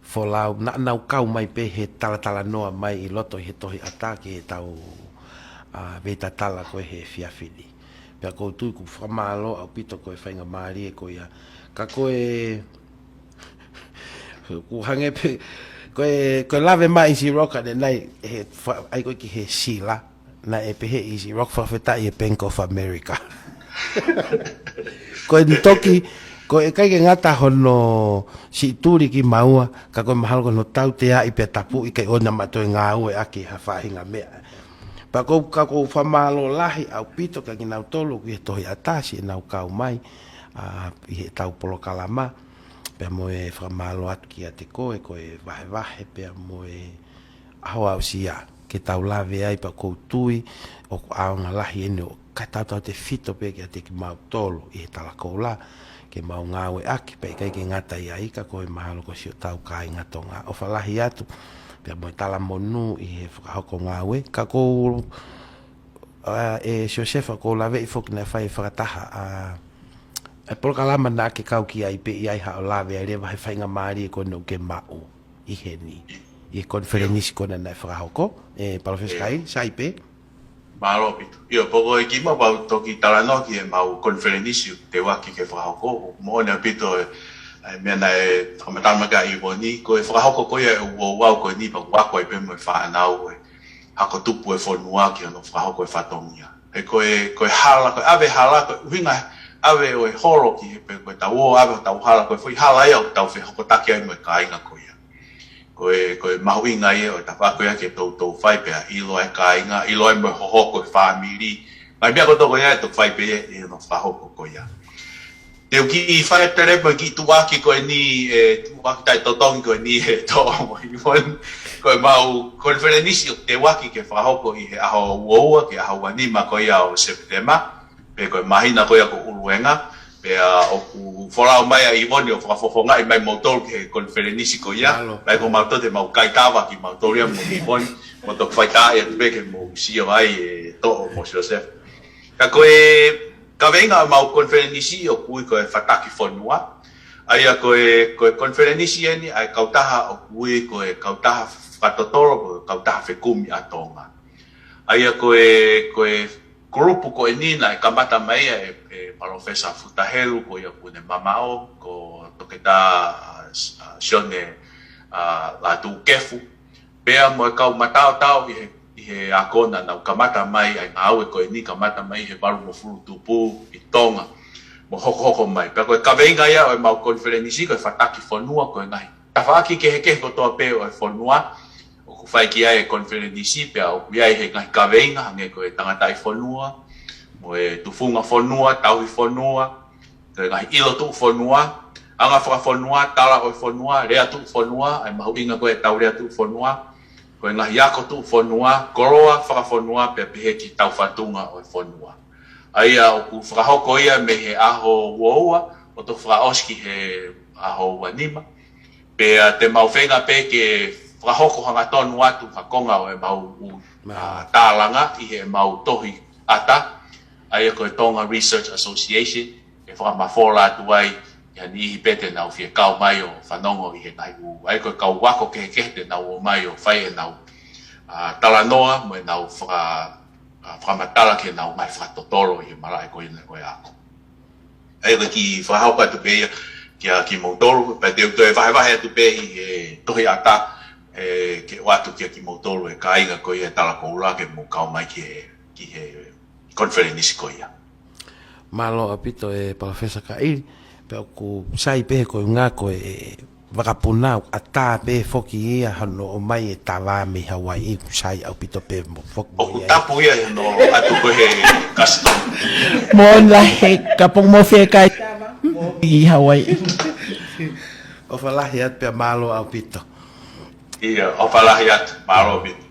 Folau, naʻa nau kau mai pē he talatalanoa mai ʻi loto ʻi he tohi ʻatā ki heʻetau, ʻa, veitatala ko ē he efiafi ni. Pea ʻoku ou tui ʻoku fakamālō ʻaupito ko e faingamālie ko ia. Ka ko e, ʻoku hangē pē, ko e, ko e lave mai Easy Rock ʻanenai, he fa-, ʻai ko ē ki he sila, naʻe pehē ʻe Easy Rock fakafetaʻi e Bank of America. Ko e toki, ko e ʻikai ke ngata hono siʻi tuli kimaua, ka ko e mahalo ko hono tauteaʻi pea tapuʻi kae ʻoua naʻa ma toe ngāueʻaki ha faʻahinga meʻa. Pea ʻoku ou, ka ʻoku ou fakamālō lahi ʻaupito kia kinautolu ʻoku ʻi he tohi ʻatā siʻenau kau mai, ʻa, ʻi heʻetau polokalama, pea mo e fakamālō atu kiate koe, ko e vahevahe, pea mo e ʻaho aʻusia, ke tau lave ai pea ʻoku ou tui, ʻoku ʻaonga lahi eni ʻo ka tautautefito pē kiate kimautolu ʻi he Tala Koula, ke mau ngāueʻaki, pea ʻikai ke ngata ia ai ka ko e mahalo ko siʻotau kāinga Tonga. ʻOfa lahi atu, pea mo e talamonū ʻi he fakahoko ngāue, ka ʻoku ou, ʻa, ʻe Siosefa ʻoku ou laveʻi foki naʻe fai fakataha, ʻa, e polokalama naʻa ke kau ki ai pē ʻi ai haʻo lave ai leva he faingamālie ko eni ʻoku ke maʻu ʻi heni. ʻI he konifelenisi ko ena naʻe fakahoko, ʻe Palōfesa Kaʻili, sai pē. Mālō ʻaupito. ʻIo, pea ko e kimuʻa pea u toki talanoa ki heʻemau konifelenisi ʻoku teu ʻaki ke fakahoko, ʻoku moʻoni ʻaupito e, e meʻa naʻe fakamatala mai ki ai ʻa ʻIvoni, ko e fakahoko ko ia ʻo e uouau ko eni pea ʻoku ako ai pē mo e fānau e hako tupu e fonua ki hono fakahoko e fatongia. He ko e, ko e hala, ko e ʻave hala, ko e ʻuhinga ʻave ʻo e holo ki he pē ko ʻetau ō ʻave hotau hala, ko e foʻi hala ia ʻoku tau fehokotaki ai mo e kāinga ko ia. Ko e, ko e mahuʻinga ia ʻo e tafaʻaki ko ia ke toutou fai pea ʻilo ai e kāinga, ʻilo ai mo e hohoko e fāmili. Ngaahi meʻa kotoa ko ia ʻe toki fai pē ʻi hono fakahoko ko ia. Te u kiʻi fai atu e leva mo e kiʻi tuʻuaki ko eni, e tuʻuaki taʻetotongi ko eni he toʻo mo ʻIvoni. Ko ʻemau konifelenisi ʻoku teu ʻaki ke fakahoko ʻi he ʻaho uaua ki he ʻaho uanima ko ia ʻo Sepitema, pe ko e māhina ko ia ko ʻUluenga, pea ʻoku folau mai ʻa ʻIvoni ʻo fakafofongaʻi mai moutolu ki he konifelenisi ko ia. Mālō. Pea ko mautolu te mau kaitava kimautolu ia mo ʻIvoni, mo toki faitaaʻi atu pē ke mou sio ai e toʻo mo Joseph. Ka ko e kaveinga ʻemau konifelenisi ʻoku ui ko e Fataki Fonua. ʻA ia ko e, ko e konifelenisi eni ʻa e kautaha ʻoku ui ko e Kautaha Fakatotolo, ko e Kautaha Fekumi ʻa Tonga. ʻA ia ko e, ko e kulupu ko eni naʻe kamata mai ia ʻe, ʻe Palōfesa Futa Helu, ko ia ʻoku ne mamaʻo, ko Toketā, ʻa, ʻa, Sione, ʻa, Lātūkefu, pea mo e kau mataotao ʻi he, ʻi he ako naʻa nau kamata mai, ʻa e ngāue ko eni kamata mai he valungofulu tupu ʻi Tonga mo hokohoko mai. Pea ko e kaveinga ia ʻo ʻemau konifelenisi ko e Fataki Fonua, ko e ngaahi tafaʻaki kehekehe kotoa pē ʻo e fonua ʻoku fai ki ai e konifelenisi, pea ʻoku ʻi ai he ngaahi kaveinga hangē ko e tangataʻi fonua, mo e tufunga fonua, tauhi fonua, ko e ngaahi ʻilo tuʻufonua, anga fakafonua, tala ʻo e fonua, lea tuʻufonua, ʻa e mahuʻinga ko ē ʻetau lea tuʻufonua, ko e ngaahi ako tuʻufonua, koloa fakafonua, pea pehē ki he taufatunga ʻo e fonua. ʻA ia ʻoku fakahoko ia mei he ʻaho uaua ʻo toki fakaʻosi ki he ʻaho uanima. Pea te mau feinga pē ke fakahoko hangatonu atu ha konga ʻo ʻemau ʻū, Mālō. ʻa, tālanga ʻi heʻemau tohi ʻata, ʻa ia ko e Tonga Research Association, ke fakamafola atu ai ki ha niʻihi pē te nau fie kau mai ʻo fanongo ʻi he ngaahi ʻū, ʻa ia ko e kau ako kehekehe te nau ō mai ʻo fai ʻenau, ʻa, talanoa mo ʻenau faka-, ʻa, fakamatala ki heʻenau ngaahi fakatotolo ʻi he malaʻe ko ena ʻo e ako. ʻA ia ko e kiʻi fakahoko atu pē ia kia kimoutolu, pea te u toe vahevahe atu pē ʻi he tohi ʻata, ē, ke ʻoatu kia kimoutolu e kāinga ko ia e Tala Koula ke mou kau mai ki he, ki he konifelenisi ko ia. Mālō ʻaupito e Palōfesa Kaʻili, pea ʻoku sai pē he ko e ʻuhinga ko e vakapuna ʻoku ʻatā pē foki ia hono ʻomai e tava mei Hawaiʻi, ʻoku sai ʻaupito pē mo foki mo ʻOku ia. tapu ia hono ʻoatu ko ē he kasino. Mo lahi, kapau ʻoku mou fie kai tava, mou ʻi Hawaiʻi. ʻOfa lahi atu pea mālō ʻaupito. ʻIo, ʻofa lahi atu, mālō ʻaupito.